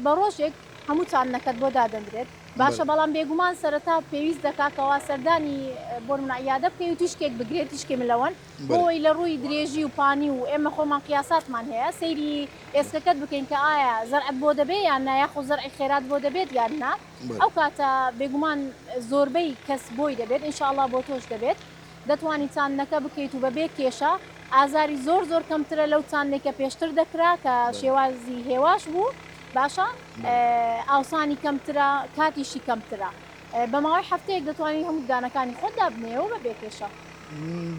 بە ڕۆژێک هەموو چاندنەکەت بۆ دادەندرێت باشە
بەلێ.
بەڵام بێگومان سەرەتا پێویست دەکا کەوا سەردانی بۆ نمونە عیادە بکەی و تیشکێک بگرێت تیشکی ملەوەن
بەلێ.
بۆی لە ڕووی درێژی و پانی و ئێمە خۆمان قیاساتمان هەیە سەیری ئێسکەکەت بکەین کە ئایا زەرعت بۆ دەبێت یان نا یاخود زەرعی خێرات بۆ دەبێت یان نا
بەلێ.
ئەو کاتە بێگومان زۆربەی کەس بۆی دەبێت ان شاء اللە بۆ تۆش دەبێت دەتوانی چاندنەکە بکەیت و بەبێ کێشە ئازاری زۆر زۆر کەمترە لەو چاندنەی کە پێشتر دەکرا کە
بەلێ.
شێوازی هێواش بوو باشە
بەلێ.
ئاوسانی کەمترە کاتیشی کەمترە بە ماوەی هەفتەیەک دەتوانی هەموو ددانەکانی خۆت دابنێیەوە بەبێ کێشە.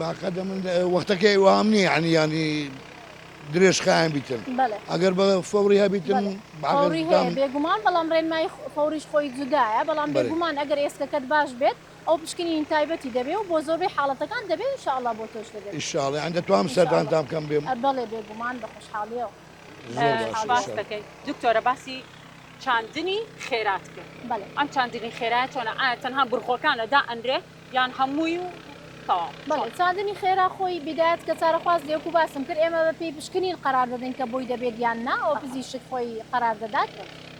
باقەدە من وەختەکەی وام نییە یعنی یانی درێژخایەن بیتن
بەڵێ.
ئەگەر بە فەوری هەبیتن
بەڵێ
باقە
فەوری هەیە
دام
بێگومان بەڵام ڕێنمایی فەوریش خۆی جودایە بەڵام
بەلێ.
بێگومان ئەگەر ئێسکەکەت باش بێت ئەو پشکنینی تایبەتی دەبێ و بۆ زۆربەی حاڵەتەکان دەبێ ان شاء اللە بۆ تۆش دەبێت.
ان شاء اللە یانی دەتوانم
ان شاء اللە
سەردانتان بکەم بێم؟
بەڵێ بێگومان بە خۆشحاڵیەوە.
زۆر باشە ان
سپاس
شاء اللە.
دەکەین دکتۆرە باسی چاندنی خێرات کرد
بەڵێ.
ئەم چاندنی خێرایە چۆنە ئایا تەنها برغۆکانە دائەنرێ یان هەمووی و تەواو
بەڵێ
چۆن؟
چاندنی خێرا خۆی بیدایەت کە چارەخواز لێ وەکو باسم کرد ئێمە بە پێی پشکنین قەرار دەدەین کە بۆی دەبێت یان نا ئەوە پزیشک خۆی قەرار دەدات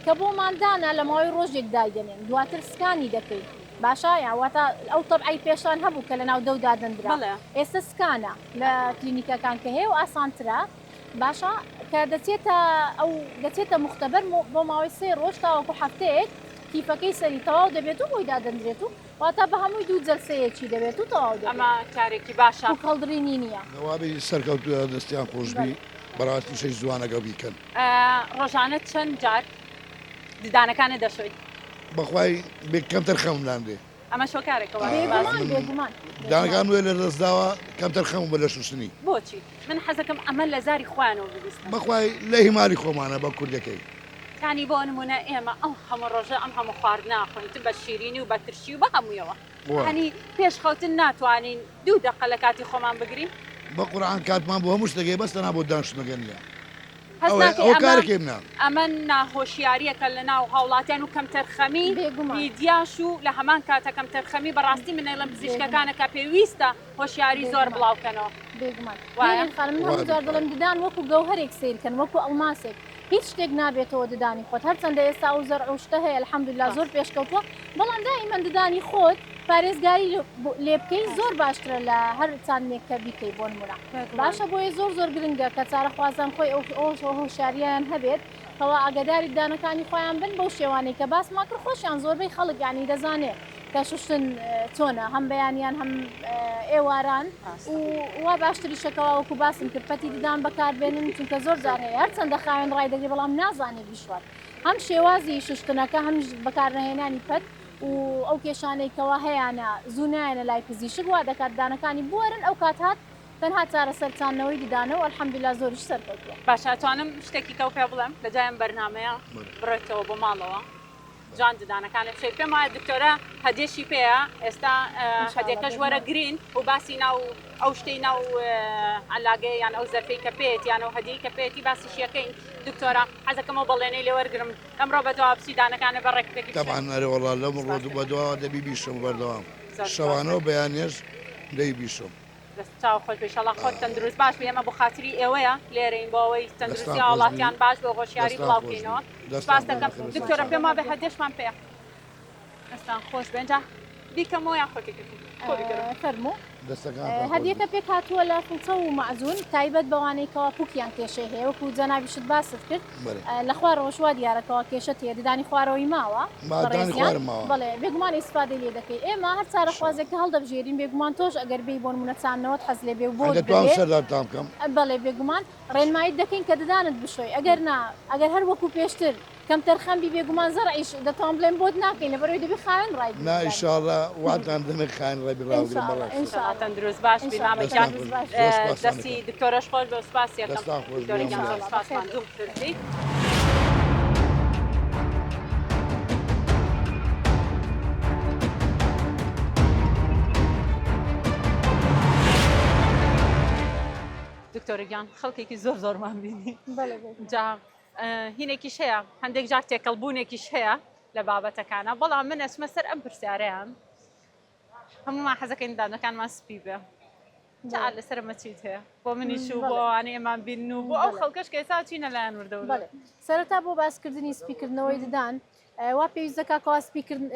کە بۆمان دانا لە ماوەی ڕۆژێک دایدەنێن دواتر سکانی دەکەین باشە یان واتە ئەو تەبعەی پێشان هەبوو کە لەناو دەو دادەندرا
بەڵێ.
ئێستا سکانە لە کلینیکەکان کە هەیە و ئاسانترە باشە کە دەچێتە ئەو دەچێتە موختەبەر بۆ ماوەی سێ ڕۆژ تاوەکو هەفتەیەک کیفەکەی سەری تەواو دەبێت و بۆی دادەندرێت و واتە بە هەمووی دوو جەلسەیەکی دەبێت و تەواو دەبێت.
ئەمە کارێکی باشە.
پوک هەڵدڕینی نییە.
نەوابی سەرکەوتوە دەستیان خۆشبی
بەلێ.
بەڕاستی شەی زوانەگە بیکەن.
ڕۆژانە چەند جار ددانەکانت دەشۆیت؟
بەخوای بێ کەمتەر خەمم لان دێ.
ئەمەش هۆکارێکە وا
بێگومان
باس.
بێگومان
دانەکان وێ لە دەست داوە کەمتەر خەمم بە لە شوشتنی.
بۆچی؟ من حەزەکەم ئەمە لە زاری خۆیانەوە ببیستم.
بەخوای لە هیمالی خۆمانە بە کوردەکەی.
یانی بۆ نمونە ئێمە ئەم هەموو ڕۆژە ئەم هەموو خواردنە ئەخۆین چ بە شیرینی و بە ترشی و بە هەموویەوە یانی پێش خەوتن ناتوانین دوو دەقە لە کاتی خۆمان بگرین؟
بە قورعان کاتمان بۆ هەموو شتێک هەیە بەس تەنها بۆ دانشتنەکە نییە.
هەست
ئەوەیە
ناکەی
ئەوە
ئەمە
کارەکەی منە.
ئەمە ناهۆشیاریەکە لە ناو هاوڵاتیان و کەمتەرخەمی
بێگومان.
میدیاش و لە هەمان کاتە کەمتەرخەمی بەڕاستی من ئەیڵێم
بێگومان.
پزیشکەکانە کە پێویستە هۆشیاری زۆر
بێگومان.
بڵاو کەنەوە.
بێگومان.
وایە؟
لێرین خانم من هەموو
وابێ
جار دەڵێم ددان وەکو گەوهەرێک سەیر کەن وەکو ئەڵماسێک هیچ شتێک نابێتەوە ددانی خۆت هەرچەندە ئێستا ئەو زەرع و شتە هەیە الحمدللە زۆر
ڕاستە.
پێشکەوتووە بەڵام دائیمەن ددانی خۆت. پارێزگاری لێ بکەی زۆر باشترە لە هەر چاندنێک کە بیکەی بۆ نمونە باشە بۆیە زۆر زۆر گرنگە کە چارەخوازان خۆی ئەو ئەو هۆشیاریان هەبێت کەوا ئاگاداری ددانەکانی خۆیان بن بەو شێوانەی کە باسمان کرد خۆشیان زۆربەی خەڵک یانی دەزانێ کە شوشتن چۆنە هەم بەیانیان هەم ئێواران و وا باشتریشە کەوا وەکو باسم کرد پەتی ددان بەکاربێنن چونکە زۆر جار هەیە هەرچەندە خاوێن ڕایدەگرێ بەڵام نازانێ بیشوات هەم شێوازی شوشتنەکە هەمیش بەکارنەهێنانی پەت و ئەو کێشانەی کەوا هەیانە زوو نایەنە لای پزیشک وا دەکات ددانەکانی بوەرن ئەو کات هات تەنها چارەسەر چاندنەوەی ددانە و الحمدللە زۆریش سەرکەوتووە.
باشە ئەتوانم شتێکی کەو پێ بڵێم لە جای ئەم بەرنامەیە بڕۆیتەوە بۆ ماڵەوە جوان ددانەکانت بشۆی پێم وایە دکتۆرە هەدیەشی پێیە ئێستا هەدیەکەش وەرە گرین و باسی ناو ئەو شتەی ناو عەلاگەیە یان ئەو زەرفەی کە پێیەتی یان ئەو هەدیەی کە پێیەتی باسیشی ئەکەین دکتۆرە حەزەکەم ئەو بەڵێنەی لێ وەرگرم لەمڕۆ بەدواوە بچی دانەکانت بە ڕێکوپێکی بشۆی.
تەبعەن ئەرێ وەڵا لەمڕۆ بەدواوە دەبی بیشۆم بەردەوام شەوانە و بەیانیش دەی بیشۆم.
دەست چاو خۆش بێ ئیشەڵا خۆت تەندروست باش بی ئێمە بۆ خاتری ئێوەیە لێرەین بۆ ئەوەی تەندروستی هاوڵاتیان باش بێ و هۆشیاری بڵاو بکەینەوە سپاس دەکەم دکتۆرە پێم وابێ هەدیەشمان پێیە دەستان خۆش بێ ئینجا بیکەمەوە یان خۆت بیکەی خۆ بیکەرەوە.
فەرموو. هەدیەکە پێکهاتووە لە فڵچە و مەعجون تایبەت بەوانەی کەوا پوکیان کێشەی هەیە وەکو جەنابیشت باست کرد لە خوارەوەش وا دیارە کەوا کێشەت هەیە ددانی خوارەوەی ماوە بەڕێزیان بەڵێ بێگومان ئیسفادەی لێ دەکەی ئێمە هەر چارەخوازێک کە هەڵدەبژێرین بێگومان تۆش ئەگەر بێی بۆ نمونە چاندنەوەت حەز لێ بێ و بۆت
دەتوانم سەردانتان بکەم؟
بەڵێ بێگومان ڕێنماییت دەکەین کە ددانت بشۆی ئەگەر نا ئەگەر هەر وەکو پێشتر کەمتەرخەم بی بێگومان زەرعیش دەتوان بڵێم بۆت ناکەین لەبەرئەوەی دەبی خاوێن ڕای
نا ان شاء اللە وعدتان دەمێ خاوێن ڕای بی ڕاوگرم بەڕێز
ان شاء اللە تەندروست باش بی مامە گیان دەستی دکتۆرەش خۆش بێ و سوپاسی ئەکەم
دەستان خۆش
دکتۆرە گیان زۆر سوپاس ماندووم کردی. دکتۆرە گیان خەڵکێکی زۆر زۆرمان بینی جا هینێکیش هەیە هەندێک جار تێکەڵبوونێکیش هەیە لە بابەتەکانە بەڵام من ئەچمە سەر ئەم پرسیارەیان هەمومان حەزەکەین دانەکانمان سپی بێ جا لەسەر ئەمە چیت هەیە بۆ منیش و بۆ ئەوانەی ئەمان بینن و بۆ ئەو خەڵکەش کە ئێستا چینە لایەن وردە وردە.
بەڵێ سەرەتا بۆ باسکردنی سپیکردنەوەی ددان وا پێویست دەکات کەوا سپیکردن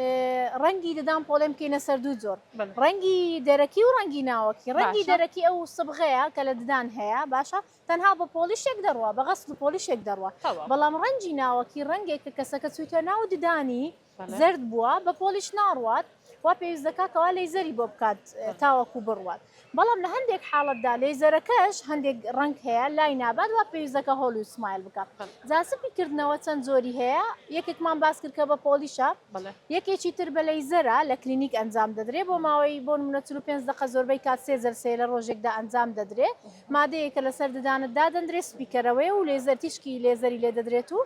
ڕەنگی ددان پۆڵێن بکەینە سەر دوو جۆر ڕەنگی دەرەکی و ڕەنگی ناوەکی ڕەنگی دەرەکی ئەو سبغەیە کە لە ددان هەیە باشە تەنها بە پۆڵیشێک دەڕوا بە غەسل و پۆڵیشێک دەڕوا بەڵام ڕەنگی ناوەکی ڕەنگێک کە کەسەکە چوویتە ناو ددانی زەرد بووە بە پۆڵیش ناڕوات وا پێویست دەکات کەوا لەیزەری بۆ بکات تاوەکو بڕوات بەڵام لە هەندێک حاڵەتدا لەیزەرەکەش هەندێک ڕەنگ هەیە لای نابات وا پێویست دەکات Hollywood smile بکات جا سپی کردنەوە چەند جۆری هەیە یەکێکمان باس کرد کە بە پۆڵیشە یەکێکی تر بە لەیزەرە لە کلینیک ئەنجام دەدرێ بۆ ماوەی بۆ نمونە 45 دقە زۆربەی کات سێ جەلسەیە لە ڕۆژێکدا ئەنجام دەدرێ مادەیەکە لەسەر ددانت دادەندرێ سپیکەرەوەیە و لێزەر تیشکی لێزەری لێ دەدرێت و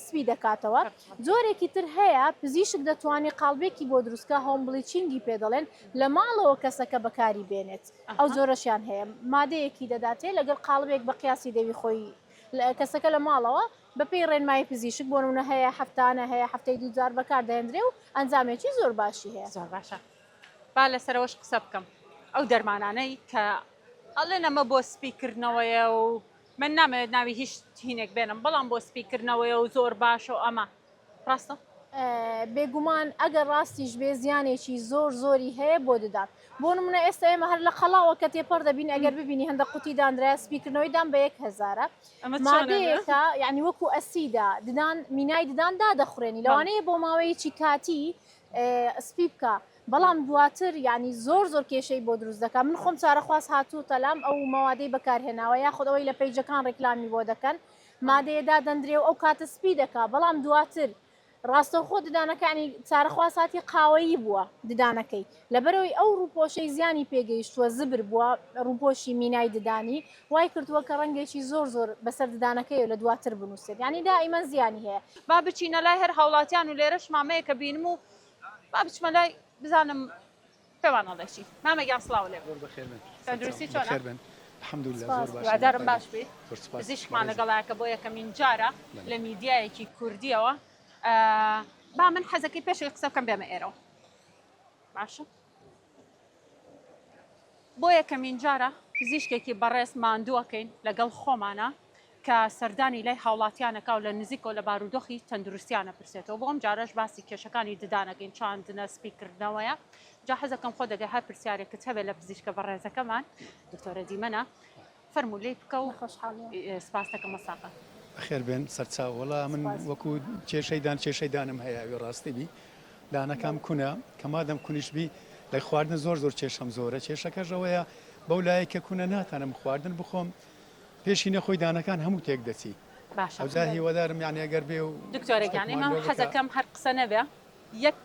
سپی دەکاتەوە جۆرێکی تر هەیە پزیشک دەتوانێت قاڵبێکی بۆ دروستکە home bleaching ی پێ دەڵێن لە ماڵەوە کەسەکە بەکاری بێنێت ئەو جۆرەشیان هەیە مادەیەکی دەداتێ لەگەڵ قاڵبێک بە قیاسی دەوی خۆی کەسەکە لە ماڵەوە بەپێی ڕێنمایی پزیشک بۆ نمونە هەیە هەفتانە هەیە هەفتەی دووجار بەکاردەهێندرێ و ئەنجامێکی زۆر باشی هەیە.
زۆر باشە با لەسەرەوەش قسە بکەم ئەو دەرمانانەی کە ئەڵێن ئەمە بۆ سپی کردنەوەیە و من نامەوێت ناوی هیچ هینێک بێنم بەڵام بۆ سپی کردنەوەیە و زۆر باشە و ئەمە ڕاستە؟
بێگومان ئەگەر ڕاستیش بێ زیانێکی زۆر زۆری هەیە بۆ ددان بۆ نمونە ئێستا ئێمە هەر لە قەڵاوە کە تێپەڕ دەبین ئەگەر ببینی هەندە قوتی دانرایە سپیکردنەوەی دان بە یەک هەزارە مادەیەکە یعنی وەکو ئەسیدا ددان مینای ددان دادەخورێنی لەوانەیە بۆ ماوەیەکی کاتی سپی بکا بەڵام دواتر یانی زۆر زۆر کێشەی بۆ دروست دەکا من خۆم چارەخواز هاتووتە لام ئەو مەوادەی بەکارهێناوە یاخود ئەوەی لە پەیجەکان ڕیکلامی بۆ دەکەن مادەیە دادەندرێ و ئەو کاتە سپی دەکا بەڵام دواتر ڕاستەوخۆ ددانەکانی چارەخواز هاتی قاوەیی بووە ددانەکەی لەبەرەوەی ئەو ڕووپۆشەی زیانی پێگەیشتووە زبر بووە ڕووپۆشی مینای ددانی وای کردووە کە ڕەنگێکی زۆر زۆر بەسەر ددانەکەیەوە لە دواتر بنووسێت یانی دائیمەن زیانی هەیە.
با بچینە لای هەر هاوڵاتیان و لێرەش مامەیەکە بینم و با بچمە لای بزانم پێمان ئەڵێ چی. مامە گیان سڵاو لێ
زۆر بەخێر بێن.
تەندروستی چۆنە؟
بەخێر بێن. الحمدللە زۆر باشین.
هیوادارم باش بی.
زۆر سوپاس.
پزیشکمان لەگەڵایە کە بۆ یەکەمین جارە لە میدیایەکی کوردیەوە. با من حەزەکەی پێش ئەوەی قسە بکەم بێمە ئێرەوە. باشە. بۆ یەکەمین جارە پزیشکێکی بەڕێز ماندووەکەین لەگەڵ خۆمانە. کە سەردانی لای هاوڵاتیان ئەکا و لە نزیکەوە لە بارودۆخی تەندروستیان ئەپرسێتەوە بۆ ئەم جارەش باسی کێشەکانی ددان ئەکەین چاندنە سپیکردنەوەیە جا حەزەکەم خۆت ئەگەر هەر پرسیارێکت هەبێت لە پزیشکە بەڕێزەکەمان دکتۆرە دیمەنە فەرموو لێی بکە و سپاست دەکەم مەساقە.
بەخێر بێن سەرچاو وەڵا من وەکو کێشەی دان کێشەی دانم هەیە ئەوی ڕاستی بی دانەکەم کونە کە مادەم کونیش بی لە خواردن زۆر زۆر کێشەم زۆرە کێشەکەش ئەوەیە بەو لایەک کە کونە ناتانم خواردن بخۆم پێشی نەخۆی دانەکان هەموو تێک دەچی
باشە
ئەوجا هیوادارم یانی ئەگەر بێ و
دکتۆرە گیان
شتێکمان
ئێمە
لۆ بکا.
حەزەکەم هەر قسە نەبێ یەک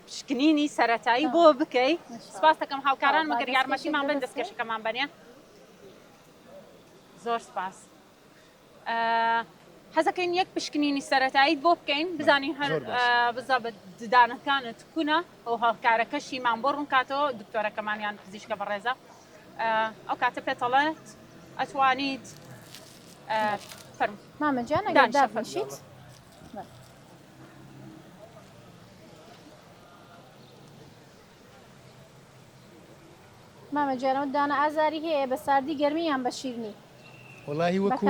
پشکنینی سەرەتایی بۆ بکەی سپاس دەکەم هاوکارانم ئەگەر یارمەتیمان بن دەستکێشەکەمان بەنێ زۆر سپاس حەزەکەین یەک پشکنینی سەرەتاییت بۆ بکەین بزانین هەر بزابت ددانەکانت کونە ئەو هاوکارەکەشیمان بۆ ڕوونکاتەوە دکتۆرەکەمان یان پزیشکە بەڕێزە ئەو کاتە پێتەڵێت ئەتوانیت فەرموو
مامە گیان ئەگەر دابنیشیت مامە گیان ئەو دانە ئازاری هەیە بە ساردی گەرمی یان بە شیرنی؟
وەڵاهی وەکو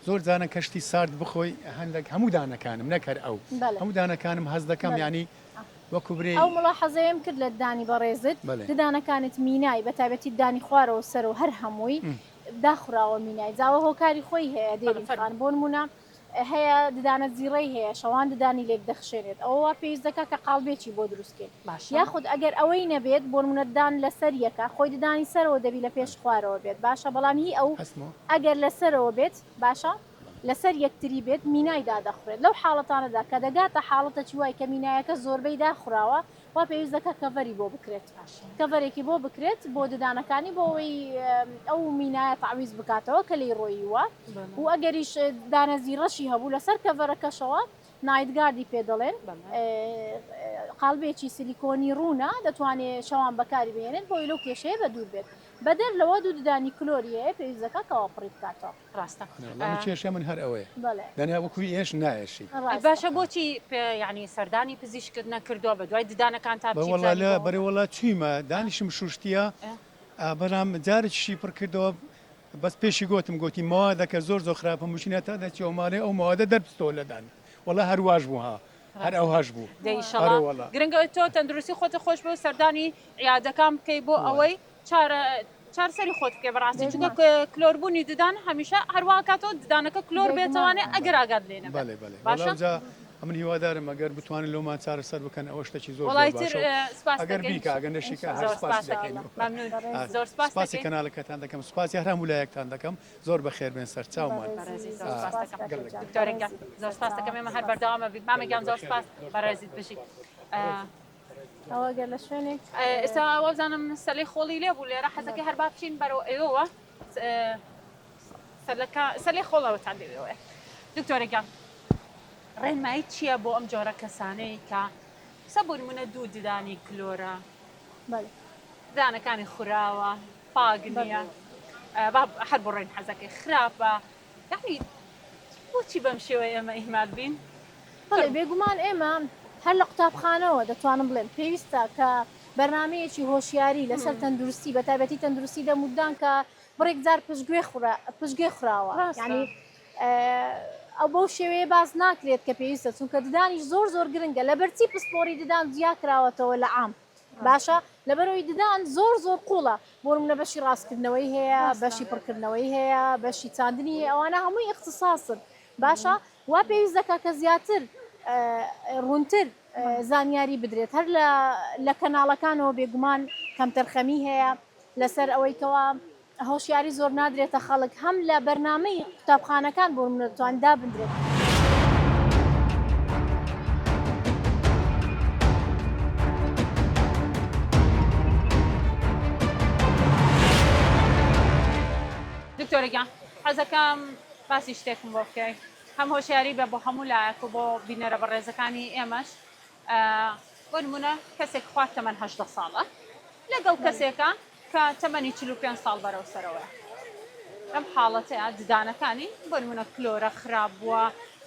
زۆر جاران کە شتی سارد بخۆی هەندێک هەموو دانەکانم نەک هەر ئەو هەموو دانەکانم هەست دەکەم یانی وەکو برێ
ئەو ملاحەزەیەم کرد لە ددانی بەڕێزت ددانەکانت مینای بە تایبەتی ددانی خوارەوە سەرەوە هەر هەمووی داخراوە مینای جاوە هۆکاری خۆی هەیە دێرین خان بۆ نمونە هەیە ددانە زیڕەی هەیە شەوان ددانی لێک دەخشێنێت ئەوە وا پێویست دەکات کە قاڵبێکی بۆ دروست کەین
باشە.
یاخود ئەگەر ئەوەی نەبێت بۆ نمونە ددان لەسەر یەکە خۆی ددانی سەرەوە دەبی لە پێش خوارەوە بێت باشە بەڵام هی ئەو
هەستمەوە.
ئەگەر لەسەرەوە بێت باشە لەسەر یەکتری بێت مینای دادەخورێت لەو حاڵەتانەدا کە دەگاتە حاڵەتەکی وای کە مینایەکە زۆربەی داخوراوە وا پێویست دەکات cover ی بۆ بکرێت cover ێکی بۆ بکرێت بۆ ددانەکانی بۆ ئەوەی ئەو مینایە تەعویز بکاتەوە کە لێی ڕۆییوە و ئەگەریش دانەزی ڕەشی هەبوو لەسەر cover ەکەشەوە night guard ی پێ دەڵێن قاڵبێکی سیلیکۆنی ڕوونە دەتوانێت شەوان بەکاری بهێنێت بۆی لەو کێشەیە بە دوور بێت بەدەر لەوە دوو ددانی کلۆری هەیە پێویست دەکات کەوا پڕی بکاتەوە.
ڕاستە.
وەڵا من کێشەی من هەر ئەوەیە
بەڵێ.
دەنا وەکو ئێش نایەشی.
ئەی باشە بۆچی یانی سەردانی پزیشکت نەکردووە بەدوای ددانەکانتا بچی
بەوەڵا
بزانی
لە
بۆ
بەرێ وەڵا چوویمە دانیشم شوشتیە بەڵام جارێکیشی پڕ کردەوە بەس پێشی گۆتم گۆتی مەوادەکە زۆر زۆر خراپە مشینە تا دەچیەوە ماڵێ ئەو مەوادە دەربستەوە لە دان وەڵا هەر واش بوو ها هەر ئەوهاش بوو
دەی ئیشەڵا
ئەرێ وەڵا.
گرنگە تۆ تەندروستی خۆتت خۆش بێ و سەردانی عیادەکان بکەی بۆ ئەوەی چارە چارەسەری خۆت بکەی بەڕاستی چونکە کلۆربوونی ددان هەمیشە هەروا کاتەوە ددانەکە کلۆر بێتەوانێ ئەگەر ئاگات لێ نەبێت
بەڵێ بەڵێ باشە جا ئەمن هیوادارم ئەگەر بتوانن لۆمان چارەسەر بکەن ئەوە شتێکی زۆر
وەڵای تر سپاس
ئەگەر بیکا ئەگەر نەشیکا هەر سپاس دەکەین
ممنون زۆر سپاس
سپاسی کەناڵەکەتان دەکەم سپاسی هەر هەموو لایەکتان دەکەم زۆر بەخێر بێن سەرچاومان
دکتۆرە گیان زۆر سپاس دەکەم ئێمە هەر بەردەوامە بین مامە گیان زۆر سپاس بەڕێزیت بژی
ئەوە گەر لە شوێنێک
ئێستا وابزانم سەلەی خۆڵی لێ بوو لێرە حەزەکەی هەر با بچین بەرەو ئێوەوە سەلەکە سەلەی خۆڵەوەتان لێوەیە دکتۆرە گیان ڕێنمایی چییە بۆ ئەم جۆرە کەسانەی کە سە بۆ نمونە دوو ددانی کلۆرە ددانەکانی خوراوە پاک نییە با هەر بڕۆین حەزەکەی خراپە یەعنی بۆچی بەم شێوەیە ئێمە ئیهمال بین؟
بەڵێ بێگومان ئێمە هەر لە قوتابخانەوە دەتوانم بڵێم پێویستە کە بەرنامەیەکی هۆشیاری لەسەر تەندروستی بە تایبەتی تەندروستی دەم و ددان کە بڕێک جار پشتگوێ خورا پشتگوێ خراوە یعنی ئەو بەو شێوەیە باس ناکرێت کە پێویستە چونکە ددانیش زۆر زۆر گرنگە لەبەرچی پسپۆری ددان جیا کراوەتەوە لە عام باشە لەبەرئەوەی ددان زۆر زۆر قوڵە بۆ نمونە بەشی ڕاستکردنەوەی هەیە بەشی پڕکردنەوەی هەیە بەشی چاندنی هەیە ئەوانە هەمووی ئیختساسن باشە وا پێویست دەکات کە زیاتر ڕوونتر زانیاری بدرێت هەر لە لە کەناڵەکانەوە بێگومان کەمتەرخەمی هەیە لەسەر ئەوەی کەوا هۆشیاری زۆر نادرێتە خەڵک هەم لە بەرنامەی قوتابخانەکان بۆ نمونە دەتوان دابندرێت.
دکتۆرە گیان حەزەکەم باسی شتێکم بۆ بکەی هەم هۆشیاری بە بۆ هەموو لایەک و بۆ بینەرە بەڕێزەکانی ئێمەش بۆ نمونە کەسێک خوار تەمەن 18 ساڵە لەگەڵ کەسێکە کە تەمەنی 45 ساڵ بەرەو سەرەوەیە لەم حاڵەتەیە ددانەکانی بۆ نمونە کلۆرە خراپ بووە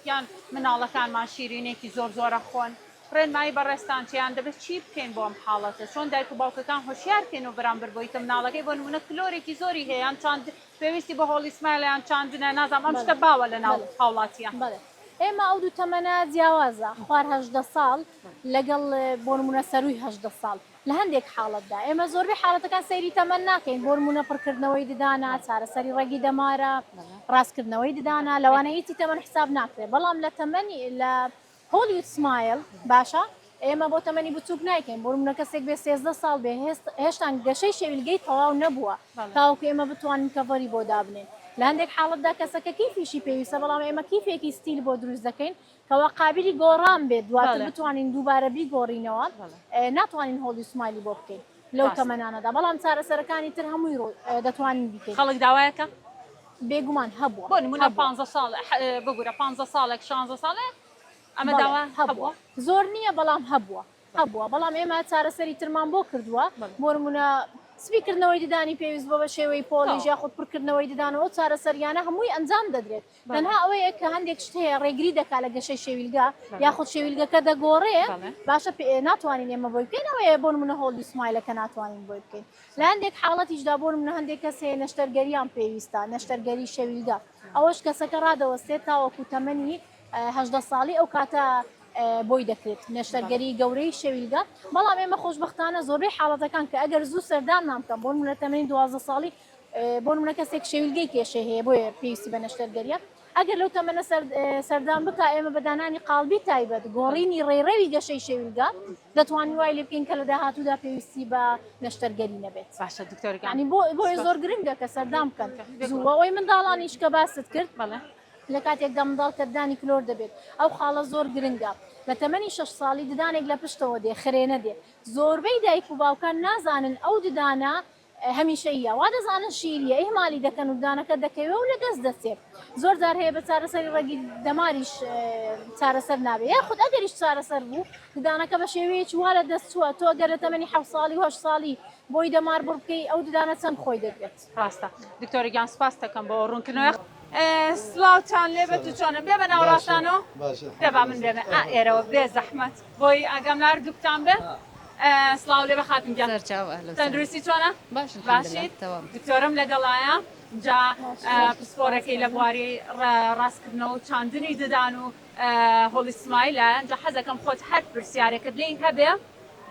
یان مناڵەکانمان شیرینێکی زۆر زۆرە خۆن. ڕێنمایی بەڕێزتان چیە یان دەبێت چی بکەین بۆ ئەم حاڵەتە چۆن دایک و باوکەکان هۆشیار کەینەوە بەرامبەر بەوەی کە مناڵەکەی بۆ نمونە کلۆرێکی زۆری هەیە یان چاند پێویستی بە Hollywood smile ە یان چاندنە نازانم ئەم شتە باوە لە ناو هاوڵاتیان.
بەڵێ ئێمە ئەو دوو تەمەنە جیاوازە خوار 18 ساڵ لەگەڵ بۆ نمونە سەرووی 18 ساڵ لە هەندێک حاڵەتدا ئێمە زۆربەی حاڵەتەکان سەیری تەمەن ناکەین بۆ نمونە پڕکردنەوەی ددانە چارەسەری ڕەگی دەمارە ڕاستکردنەوەی ددانە لەوانە هیچی تەمەن حساب ناکرێت بەڵام لە تەمەنی لە Hollywood smile باشە ئێمە بۆ تەمەنی بچوک نایکەین بۆ نمونە کەسێک بێ 13 ساڵ بێ هێشتان گەشەی شەویلگەی تەواو نەبووە تاوەکو ئێمە بتوانین cover ی بۆ دابنێین لە هەندێک حاڵەتدا کەسەکە کیفیشی پێویستە بەڵام ئێمە کیفێکی steel بۆ دروست دەکەین کەوا قابلی گۆڕان بێت دواتر بتوانین دووبارە بیگۆڕینەوە ناتوانین Hollywood smile ی بۆ بکەین لەو تەمەنانەدا بەڵام چارەسەرەکانی تر هەمووی دەتوانین بیکەین.
خەڵک داوایەکە؟
بێگومان هەبووە.
بۆ نمونە پانزە ساڵ ببورە پانزە ساڵێک شانزە ساڵێک ئەمە داوا هەبووە؟
زۆر نییە بەڵام هەبووە هەبووە بەڵام ئێمە چارەسەری ترمان بۆ کردووە بۆ نمونە سپیکردنەوەی ددانی پێویست بۆ بە شێوەی polish یاخود پڕکردنەوەی ددان و ئەو چارەسەریانە هەمووی ئەنجام دەدرێت تەنها ئەوەیە کە هەندێک شت هەیە ڕێگری دەکات لە گەشەی شێویلگە یاخود شێویلگەکە دەگۆڕێ باشە ناتوانین ئێمە بۆی بکەین ئەوەیە بۆ نمونە Hollywood smile ەکە ناتوانین بۆی بکەین لە هەندێک حاڵەتیشدا بۆ نمونە هەندێک کەس هەیە نەشتەرگەریان پێویستە نەشتەرگەری شەویلگە ئەوەش کەسەکە ڕادەوەستێت تاوەکو تەمەنی 18 ساڵی ئەو کاتە بۆی دەکرێت نەشتەرگەری گەورەی شەویلگە بەڵام ئێمە خۆشببختانە زۆربەی حاڵەتەکان کە ئەگەر زوو سەردانمان بکەم بۆ نمونە تەمەنی 12 ساڵی بۆ نمونە کەسێک شەویلگەی کێشەی هەیە بۆیە پێویستی بە نەشتەرگەریە ئەگەر لەو تەمەنە سەردان بکا ئێمە بە دانانی قاڵبی تایبەت گۆڕینی ڕێڕەوی گەشەی شەویلگە دەتوانین وای لێ بکەین کە لە داهاتوودا پێویستی بە نەشتەرگەری نەبێت.
باشە دکتۆر گیان.
یانی بۆ بۆیە زۆر گرنگە کە سەردان بکەن زوو. ئەوەی منداڵانیش کە باست کرد
بەڵێ.
لە کاتێکدا منداڵ کە ددانی کلۆر دەبێت ئەو خاڵە زۆر گرنگە لە تەمەنی شەش ساڵی ددانێک لە پشتەوە دێ خرێنە دێ زۆربەی دایک و باوکان نازانن ئەو ددانە هەمیشەییە وا دەزانن شیریە ئیهمالی دەکەن و ددانەکە دەکەوێ و لەدەست دەچێت زۆر جار هەیە بە چارەسەری ڕەگی دەماریش چارەسەر نابێت یاخود ئەگەریش چارەسەر بوو ددانەکە بە شێوەیەکی وا لە دەست چووە تۆ گەر لە تەمەنی حەوت ساڵی و هەشت ساڵی بۆی دەمار بڕ بکەی ئەو ددانە چەند خۆی دەگرێت.
ڕاستە دکتۆرە گیان سوپاست دەکەم بۆ ڕوونکردنەوەی. سڵاوتان لێبێت و چۆنن بێ بە ناوەڕاستانەوە دە با من بێمە ئا ئێرەوە بێ زەحمەت بۆی ئاگام لە هەردووکتان بێ سڵاو لێبێ خاتون گیان
سەرچاو اهلا وسهلا
تەندروستی چۆنە
باش الحمد لله
باشیت
تمام
دکتۆرم لەگەڵایە جا پسپۆرەکەی لە بواری ڕاستکردنەوە و چاندنی ددان و Hollywood smile ە جا حەزەکەم خۆت هەر پرسیارێکت لێی هەبێ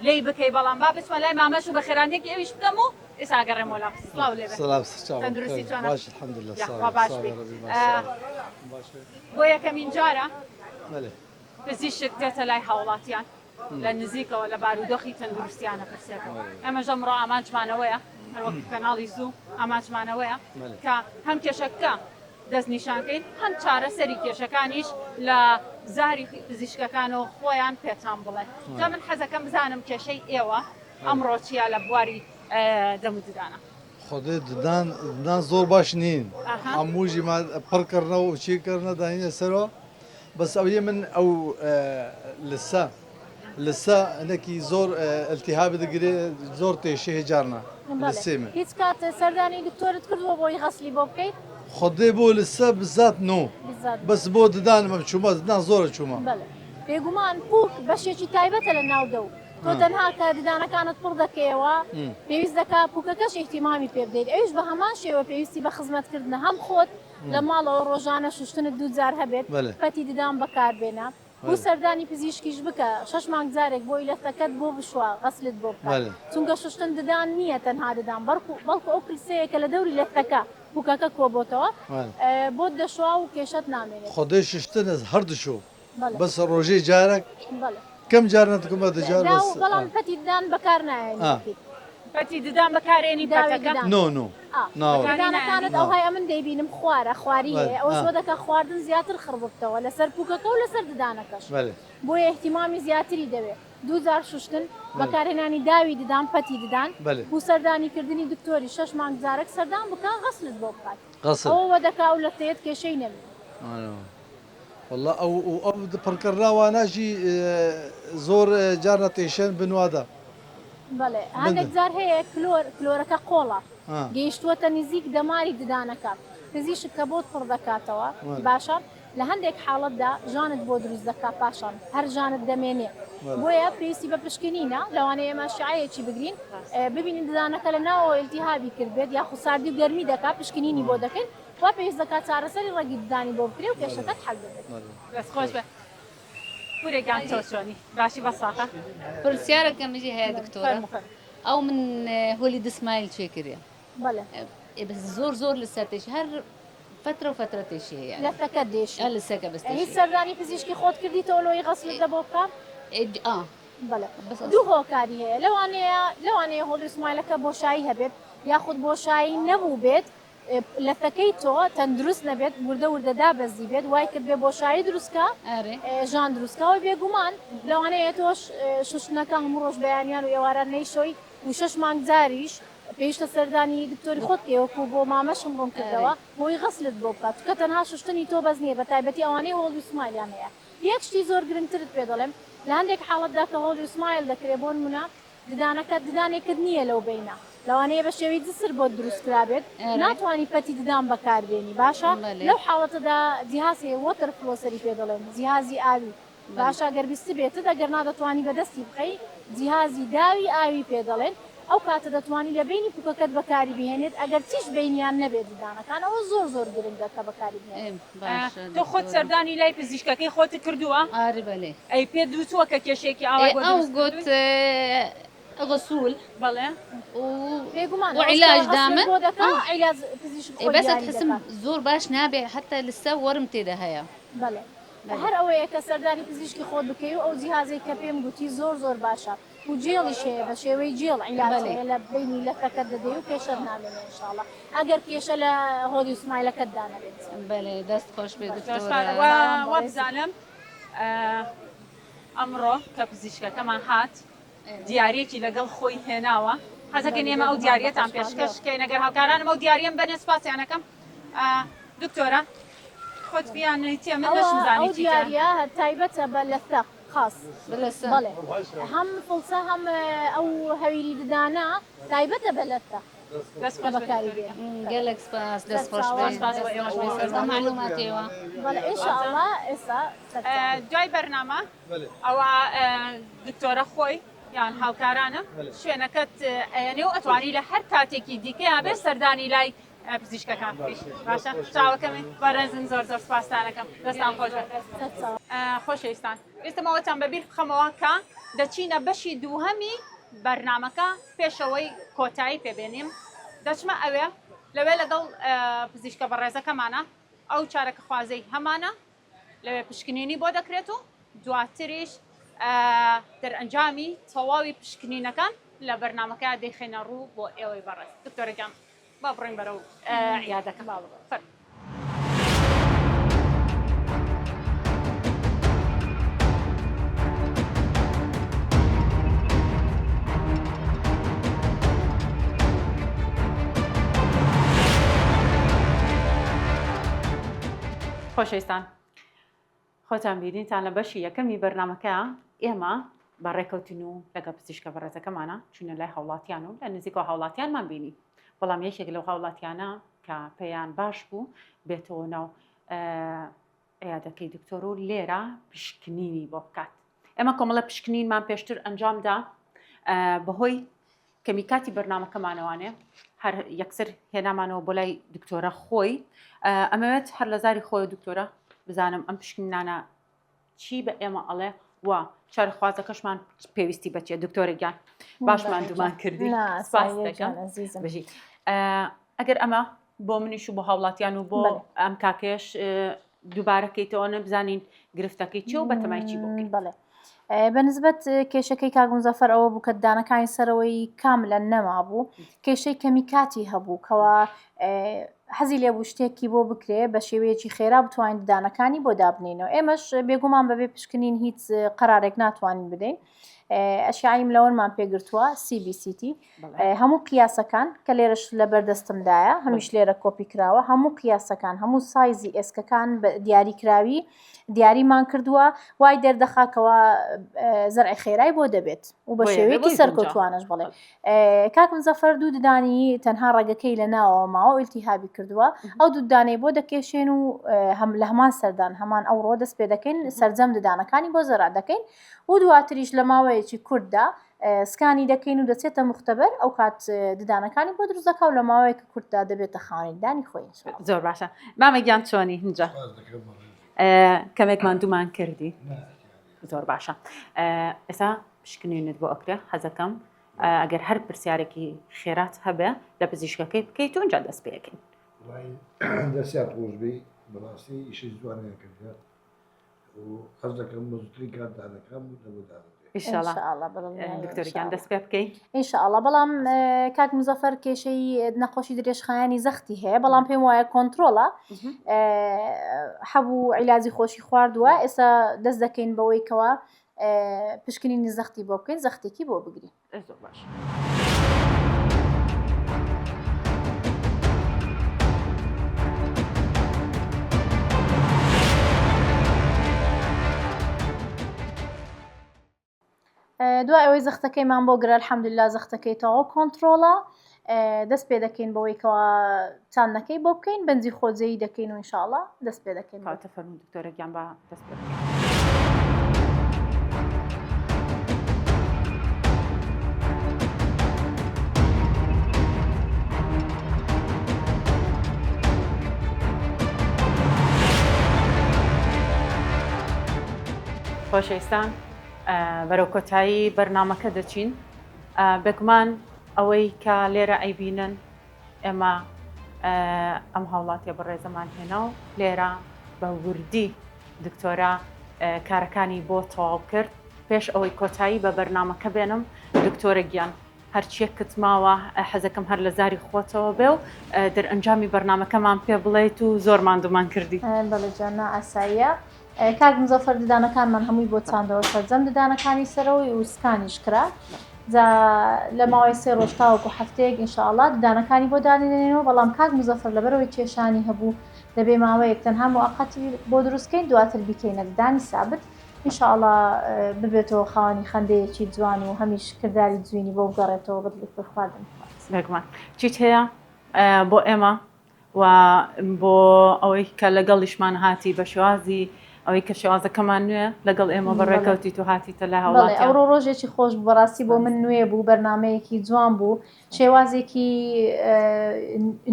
لێی بکەی بەڵام با بچمە لای مامەش و بەخێرانێکی ئەویش بکەم و ئێستا ئەگەڕێمەوە لام سڵاو لێبێ
سڵاو سەرچاوم
تەندروستی چۆنە
باش الحمدلله
یاخوا باش بی بۆ یەکەمین جارە
بەلێ
پزیشک دێتە لای هاوڵاتیان لە نزیکەوە لە بارودۆخی تەندروستیان ئەپرسێتەوە ئێمەش ئەمڕۆ ئامانجمان ئەوەیە هەروەک کەناڵی زوو ئامانجمان ئەوەیە کە هەم کێشەکە دەستنیشانکەین هەم چارەسەری کێشەکانیش لە زاری پزیشکەکانەوە خۆیان پێتان بڵێن جا من حەزەکەم بزانم کێشەی ئێوە ئەمڕۆ چییە لە بواری دەم و ددانە.
خودێ ددان ددان زۆر باش نین هەموو ژی ما پڕ کردنەوە و چی کردنە دانینە سەرەوە بەس ئەویە من ئەو لسە لسە نەکی زۆر التهاب دەگرێ زۆر تێشێ هێجارنا لسێ من
هیچ کات سەردانی دکتۆرت کردووە بۆی غەسلی بۆ بکەیت؟
خودێ بۆ لسە بزات نۆ بەس بۆ ددانمە چوومە ددان زۆرە چوومە.
بەڵێ بێگومان پووک بەشێکی تایبەتە لە ناو دەو تۆ تەنها کە ددانەکانت پڕ دەکەیەوە پێویست دەکا پووکەکەش ئیهتیمامی پێ بدەیت ئەویش بە هەمان شێوە پێویستی بە خزمەتکردنە هەم خۆت لە ماڵەوە ڕۆژانە شوشتنت دوو جار هەبێت پەتی ددان بەکاربێنە و سەردانی پزیشکیش بکە شەش مانگ جارێک بۆی لەتەکەت بۆ بشوە غەسلت بۆ بکات چونکە شوشتن ددان نییە تەنها ددان بەڵکو بەڵکو ئەو کلسەیە کە لە دەوری لەتەکە پوکەکە کۆبۆتەوە بۆت دەشوا و کێشەت نامێنێت.
خودێ شوشتن ئەز هەر دشۆ بەس ڕۆژێ جارەک کەم جار نەدکمە دجار بەس.
بەڵام پەتی ددان بەکار نایەنی.
پەتی ددان بەکارێنی پەتەکە؟
نۆ نۆ
ناوە. ددانەکانت ئەوهای ئەمن دەیبینم خوارە خواری هەیە ئەوەش وا دەکا خواردن زیاتر خڕ ببتەوە لەسەر پوکەکە و لەسەر ددانەکەش بۆیە ئیهتیمامی زیاتری دەوێ دوو جار شوشتن بەکارهێنانی داوی ددان پەتی ددان و سەردانی کردنی دکتۆری شەش مانگ جارەک سەردان بکە غەسلت بۆ بکات ئەوە وە دەکا ئەو لەتەیەت کێشەی نەمێنێ.
وەڵا ئەو ئەو پڕکردنا وانە ژی زۆر جار نەتێشێن بنوادا.
بەڵێ هەندێک جار هەیە کلۆر کلۆرەکە قۆڵە گەیشتووەتە نزیک دەماری ددانەکە پزیشک کە بۆت پڕ دەکاتەوە باشە. لە هەندێک حاڵەتدا ژانت بۆ دروست دەکا پاشان هەر ژانت دەمێنێ بۆیە پێویستی بە پشکنینە لەوانەیە ئێمە شعەیەکی بگرین ببینین ددانەکە لە ناوەوە ئیلتیهابی کردبێت یاخود ساردی و گەرمی دەکا پشکنینی بۆ دەکەین وا پێویست دەکات چارەسەری ڕەگی ددانی بۆ بکرێ و کێشەکەت حەل دەبێت.
دەست خۆش بێ پورێ گیان تۆ چۆنی باشی بەس ساغە؟
پرسیارەکەم ژی هەیە دکتۆرە
فەرموو فەرموو.
ئەو من هۆلی دسمایل چێ کریە
بەڵێ.
ئێ بەس زۆر زۆر لەسەر تێشی هەر فەترە و فەترە تێشی هەیە
لەسەکەت دێشی
ئا لەسەکە بەس
هیچ
تێشی
سەردانی پزیشکی خۆت کردیتەوە لۆی غەسلت لە بۆ بکا؟
ئێ ئا
بەڵێ
بەس
دوو هۆکاری هەیە لەوانەیە لەوانەیە هۆلی سمایلەکە بۆشایی هەبێت یاخود بۆشایی نەبووبێت لەتەکەی تۆ تەندروست نەبێت وردە وردە دابەزیبێت وای کردبێ بۆشایی دروست کا ژان دروست کا و بێگومان لەوانەیە تۆش شوشتنەکە هەموو ڕۆژ بەیانیان و ئێواران نەیشۆی و شەش مانگ جاریش پێویستە سەردانی دکتۆری خۆت بکەی وەکو بۆ مامەشم ڕوون کردەوە بۆی غەسلت بۆ بکات چونکە تەنها شوشتنی تۆ بەس نییە بە تایبەتی ئەوانەی هۆڵی سمایلیان هەیە یەک شتی زۆر گرنگترت پێ دەڵێم لە هەندێک حاڵەتدا کە هۆڵی سمایل دەکرێ بۆ نمونە ددانەکەت ددانێکت نییە لەو بەینە لەوانەیە بە شێوەی جسر بۆت دروست کرابێت ناتوانی پەتی ددان بەکاربێنی باشە لەو حاڵەتەدا جیهاز هەیە water flosser ی پێ دەڵێن جیهازی ئاوی باشە گەر بیستبێتت ئەگەر نا دەتوانی بە دەستی بخەی جیهازی داوی ئاوی پێ دەڵێن ئەو کاتە دەتوانی لە بەینی پوکەکەت بەکاری بهێنێت ئەگەر چیش بەینیان نەبێت ددانەکان ئەوە زۆر زۆر گرنگە کە بەکاری بهێنێت.
تۆ خۆت سەردانی لای پزیشکەکەی خۆتت کردووە؟
ئاری بەلێ.
ئەی پێت وتووە کە کێشەیەکی ئاوای بۆ
ئەو
دروست
گوت
کردووی؟
غسول
بەڵێ.
و
بێگومان
و
ئەوەش کە
عیلاج
غەسلت
دامن
بۆ دەکا
ئا
عیلاج پزیشک
ئێ
خۆی
بەس
دیاری
ئەتحسم
دەکات.
زۆر باش نابێ حەتتا لسە وەرم تێدا هەیە.
بەڵێ
بەلێ.
هەر ئەوەیە کە سەردانی پزیشکی خۆت بکەی و ئەو جیهازەی کە پێم گوتی زۆر زۆر باشە و جێڵیش هەیە بە شێوەی جێڵ عیلاج
بەلێ.
هەیە لە بەینی لەفەکەت دەدەی و کێشەت نامێنێ ان شاء اللە ئەگەر کێشە لە هۆلی و سمایلەکەتدا نەبێت.
بەلێ دەست خۆش بێ
زۆر
دکتۆرە.
سپاس وابزانم ئەمڕۆ کە پزیشکەکەمان هات دیاریەکی لەگەڵ خۆی هێناوە حەزەکەین ئێمە ئەو دیاریەتان پێشکەش بکەین ئەگەر هاوکارانم ئەو دیاریەم بەنێ سپاسیان ئەکەم دکتۆرە خۆت بیانیتیە من نەشم زانی
ئەو دیاریە تایبەتە بە لەثە خاص بەڵێ هەم فڵچە هەم ئەو هەویری ددانە تایبەتە بە لەثە
دەست خۆش
بەکاری بێ
گەلەک سپاس دەست خۆش بێ معلوماتەوە
بەڵێ ان شاء الله ئێستا
دوای بەرنامە ئەوە دکتۆرە خۆی یان هاوکارانم شوێنەکەت ئەیەنێ و ئەتوانی لە هەر کاتێکی دیکەیان بێ سەردانی لای پزیشکەکان بکەیت باشە چاوەکەمی بەڕێزن زۆر زۆر سپاستانەکەم دەستان خۆش بێت خۆشەویستان ویستم ئەوەتان بەبیر بخەمەوە کە دەچینە بەشی دووهەمی بەرنامەکە پێشەوەی کۆتایی پێبێنیم دەچمە ئەوێ لەوێ لەگەڵ پزیشکە بەڕێزەکەمانە ئەو چارەکەخوازەی هەمانە لەوێ پشکنینی بۆ دەکرێت و دواتریش دەرئەنجامی تەواوی پشکنینەکان لە بەرنامەکە دەیخەینە ڕوو بۆ ئێوەی بەڕێز. دکتۆرە گیان با بڕۆین بەرەو عیادەکە. فەرموو. خۆشەویستان خۆتان بینیتان لە بەشی یەکەمی بەرنامەکە ئێمە بە ڕێکەوتن و لەگەڵ پزیشکە بەڕێزەکەمانە چوونە لای هاوڵاتیان و لە نزیکەوە هاوڵاتیانمان بینی بەڵام یەکێک لەو هاوڵاتیانە کە پێیان باش بوو بێتەوە ناو عیادەکەی دکتۆر و لێرە پشکنینی بۆ بکات ئێمە کۆمەڵە پشکنینمان پێشتر ئەنجامدا بەهۆی کەمی کاتی بەرنامەکەمانەوانێ هەر یەکسەر هێنامانەوە بۆ لای دکتۆرە خۆی ئەمەوێت هەر لە زاری خۆی دکتۆرە بزانم ئەم پشکنینانە چی بە ئێمە ئەڵێ و چارەخوازەکەشمان پێویستی بەچێ دکتۆرە گیان باشمان دومان کردی سپاس دەکەم بژی ئەگەر ئەمە بۆ منیش و بۆ هاوڵاتیان و بۆ ئەم کاکێش دووبارە کەیتەوە نەبزانین گرفتەکەی چیە و بەتەمای چی بۆ بکەین.
بەڵێ بە نسبەت کێشەکەی کاک مزەفەر ئەوە بوو کە ددانەکانی سەرەوەی کاملەن نەمابوو کێشەی کەمی کاتی هەبوو کەوا حەزی لێ بوو شتێکی بۆ بکرێ بە شێوەیەکی خێرا بتوانین ددانەکانی بۆ دابنینەوە ئێمەش بێگومان بەبێ پشکنین هیچ قەرارێک ناتوانین بدەین. ئەشعەی ملەوەنمان پێگرتووە CBCT هەموو قیاسەکان کە لێرەش لە بەردەستمدایە هەمیش لێرە کۆپی کراوە هەموو قیاسەکان هەموو سایزی ئێسکەکان بە دیاریکراوی دیاریمان کردووە وای دەردەخا کەوا زەرعی خێرای بۆ دەبێت و بە شێوەیەکی سەرکەوتوانەش بڵێ کاک مزەفەر دوو ددانی تەنها ڕەگەکەی لە ناوەوە ماوە ئیلتیهابی کردووە ئەو دوو ددانەی بۆ دەکێشێن و هەم لە هەمان سەردان هەمان ئەوڕۆ دەست پێ دەکەین سەرجەم ددانەکانی بۆ زەرع دەکەین و دواتریش لە ماوەیەکی کورتدا سکانی دەکەین و دەچێتە مختبەر ئەو کات ددانەکانی بۆ دروست دەکا و لە ماوەیەکی کورتدا دەبێتە خاوەنی ددانی خۆی ان شاء الله.
زۆر باشە مامە گیان چۆنی هنجا کەمێک ماندوومان کردی زۆر باشە ئێستا پشکنینت بۆ ئەکرێ حەزەکەم ئەگەر هەر پرسیارێکی خێرات هەبێ لە پزیشکەکەی بکەیت و ئینجا دەست پێەکەین
دەستیان خۆشبی بەڕاستی ئیشی جوانیان کردە حەز دەکەم بە زووترین کات دانەکەم لە بۆ دادەنرێت.
ئینشاڵڵا دکتۆر گیان دەست پێ بکەین.
ئینشاڵڵا بەڵام کاک مزەفەر کێشەی نەخۆشی درێژخایەنی زەختی هەیە بەڵام پێم وایە کۆنتترۆڵە حەبوو عیلاجی خۆشی خواردووە ئێستا دەست دەکەین بەوەی کەوا پشکنینی زەختی بۆ بکەین زەختێکی بۆ بگرین.
زۆر باش.
دوای ئەوەی زەختەکەیمان بۆ گرا الحمدلله زەختەکەی تەواو کۆنتترۆڵە دەست پێ دەکەین بەوەی کەوا چاندنەکەی بۆ بکەین بەنجی خۆجێی دەکەین و انشاءاللە دەست پێ دەکەین.
کەواتە فەرموو دکتۆرە گیان با دەست پێ بکەین. خۆشەویستان بەرەو کۆتایی بەرنامەکە دەچین بێگومان ئەوەی کە لێرە ئەیبینن ئێمە ئەم هاوڵاتیە بەڕێزەمان هێنا و لێرە بە وردی دکتۆرە کارەکانی بۆ تەواو کرد پێش ئەوەی کۆتایی بە بەرنمەکە بێنم دکتۆرە گیان هەرچیەکت ماوە حەزەکەم هەر لە زاری خۆتەوە بێ و دەرئەنجامی بەرنمەکەمان پێ بڵێیت و زۆر ماندوومان کردی.
بەڵێ جان نا ئاساییە. کاک مزەفەر ددانەکانمان هەمووی بۆ چاندەوە سەرجەم ددانەکانی سەرەوەی و سکانیش کرا جا لە ماوەی سێ ڕۆژ تاوەکو هەفتەیەک ئینشاءاللە ددانەکانی بۆ دادەنێنەوە بەڵام کاک مزەفەر لەبەرەوەی کێشانی هەبوو دەبێ ماوەیەک تەنها موقتی بۆ دروستکەین دواتر بیکەینە ددانی سابت ئینشاءاللە ببێتەوە خاوەنی خەندەیەکی جوان و هەمیش کرداری جوینی بۆ بگەڕێتەوە بە دڵی خۆی خواردن بخوات.
بێگومان چیت هەیە بۆ ئێمە و بۆ ئەوەی کە لەگەڵیشمان هاتی بە شێوازی ئەوەی کە شێوازەکەمان نوێ لەگەڵ ئێمە بەڕێکەوتی تو هاتیتە لە هاوڵاتیان.
ئەوڕۆ ڕۆژێکی خۆش بوو بەڕاستی بۆ من نوێ بوو بەرنامەیەکی جوان بوو شێوازێکی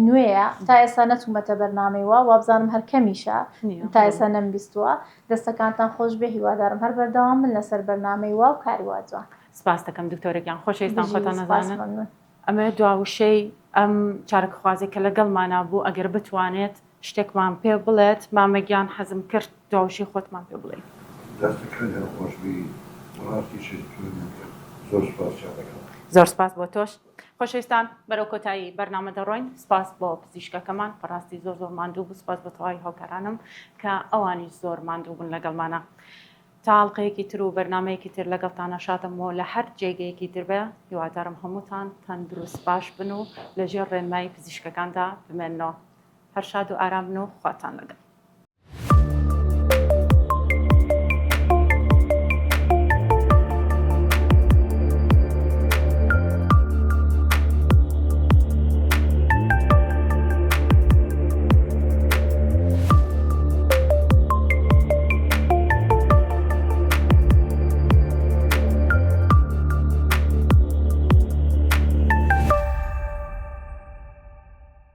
نوێیە تا ئێستا نەچوومەتە بەرنامەی وا وابزانم هەر کەمیشە تا ئێستا نەمبیستووە دەستەکانتان خۆش بێ هیوادارم هەر بەردەوام بن لەسەر بەرنامەی وا و کاری وا جوان.
سپاست دەکەم دکتۆرە گیان خۆشەویستان خۆتان نەزانن. ئەمەوێت دوا وشەی ئەم چارەکخوازەی کە لەگەڵمانا بوو ئەگەر بتوانێت شتێکمان پێ بڵێت مامە گیان حەزم کرد دوا وشەی خۆتمان پێ بڵێی.
دەستەکانیان خۆشبی بەڕاستی شت جوانیان کرد زۆر سوپاسیان دەکەم.
زۆر سپاس بۆ تۆش. خۆشەویستان بەرەو کۆتایی بەرنامە دەڕۆین سپاس بۆ پزیشکەکەمان بەڕاستی زۆر زۆر ماندوو بوو سپاس بۆ تەواوی هاوکارانم کە ئەوانیش زۆر ماندوو بوون لەگەڵمانا تا ئەڵقەیەکی تر و بەرنامەیەکی تر لەگەڵتانا شادم و لە هەر جێگەیەکی تر بێ هیوادارم هەمووتان تەندروست باش بن و لەژێر ڕێنمایی پزیشکەکاندا بمێننەوە هەر شاد و ئارام بن و خواتان لەگەڵ.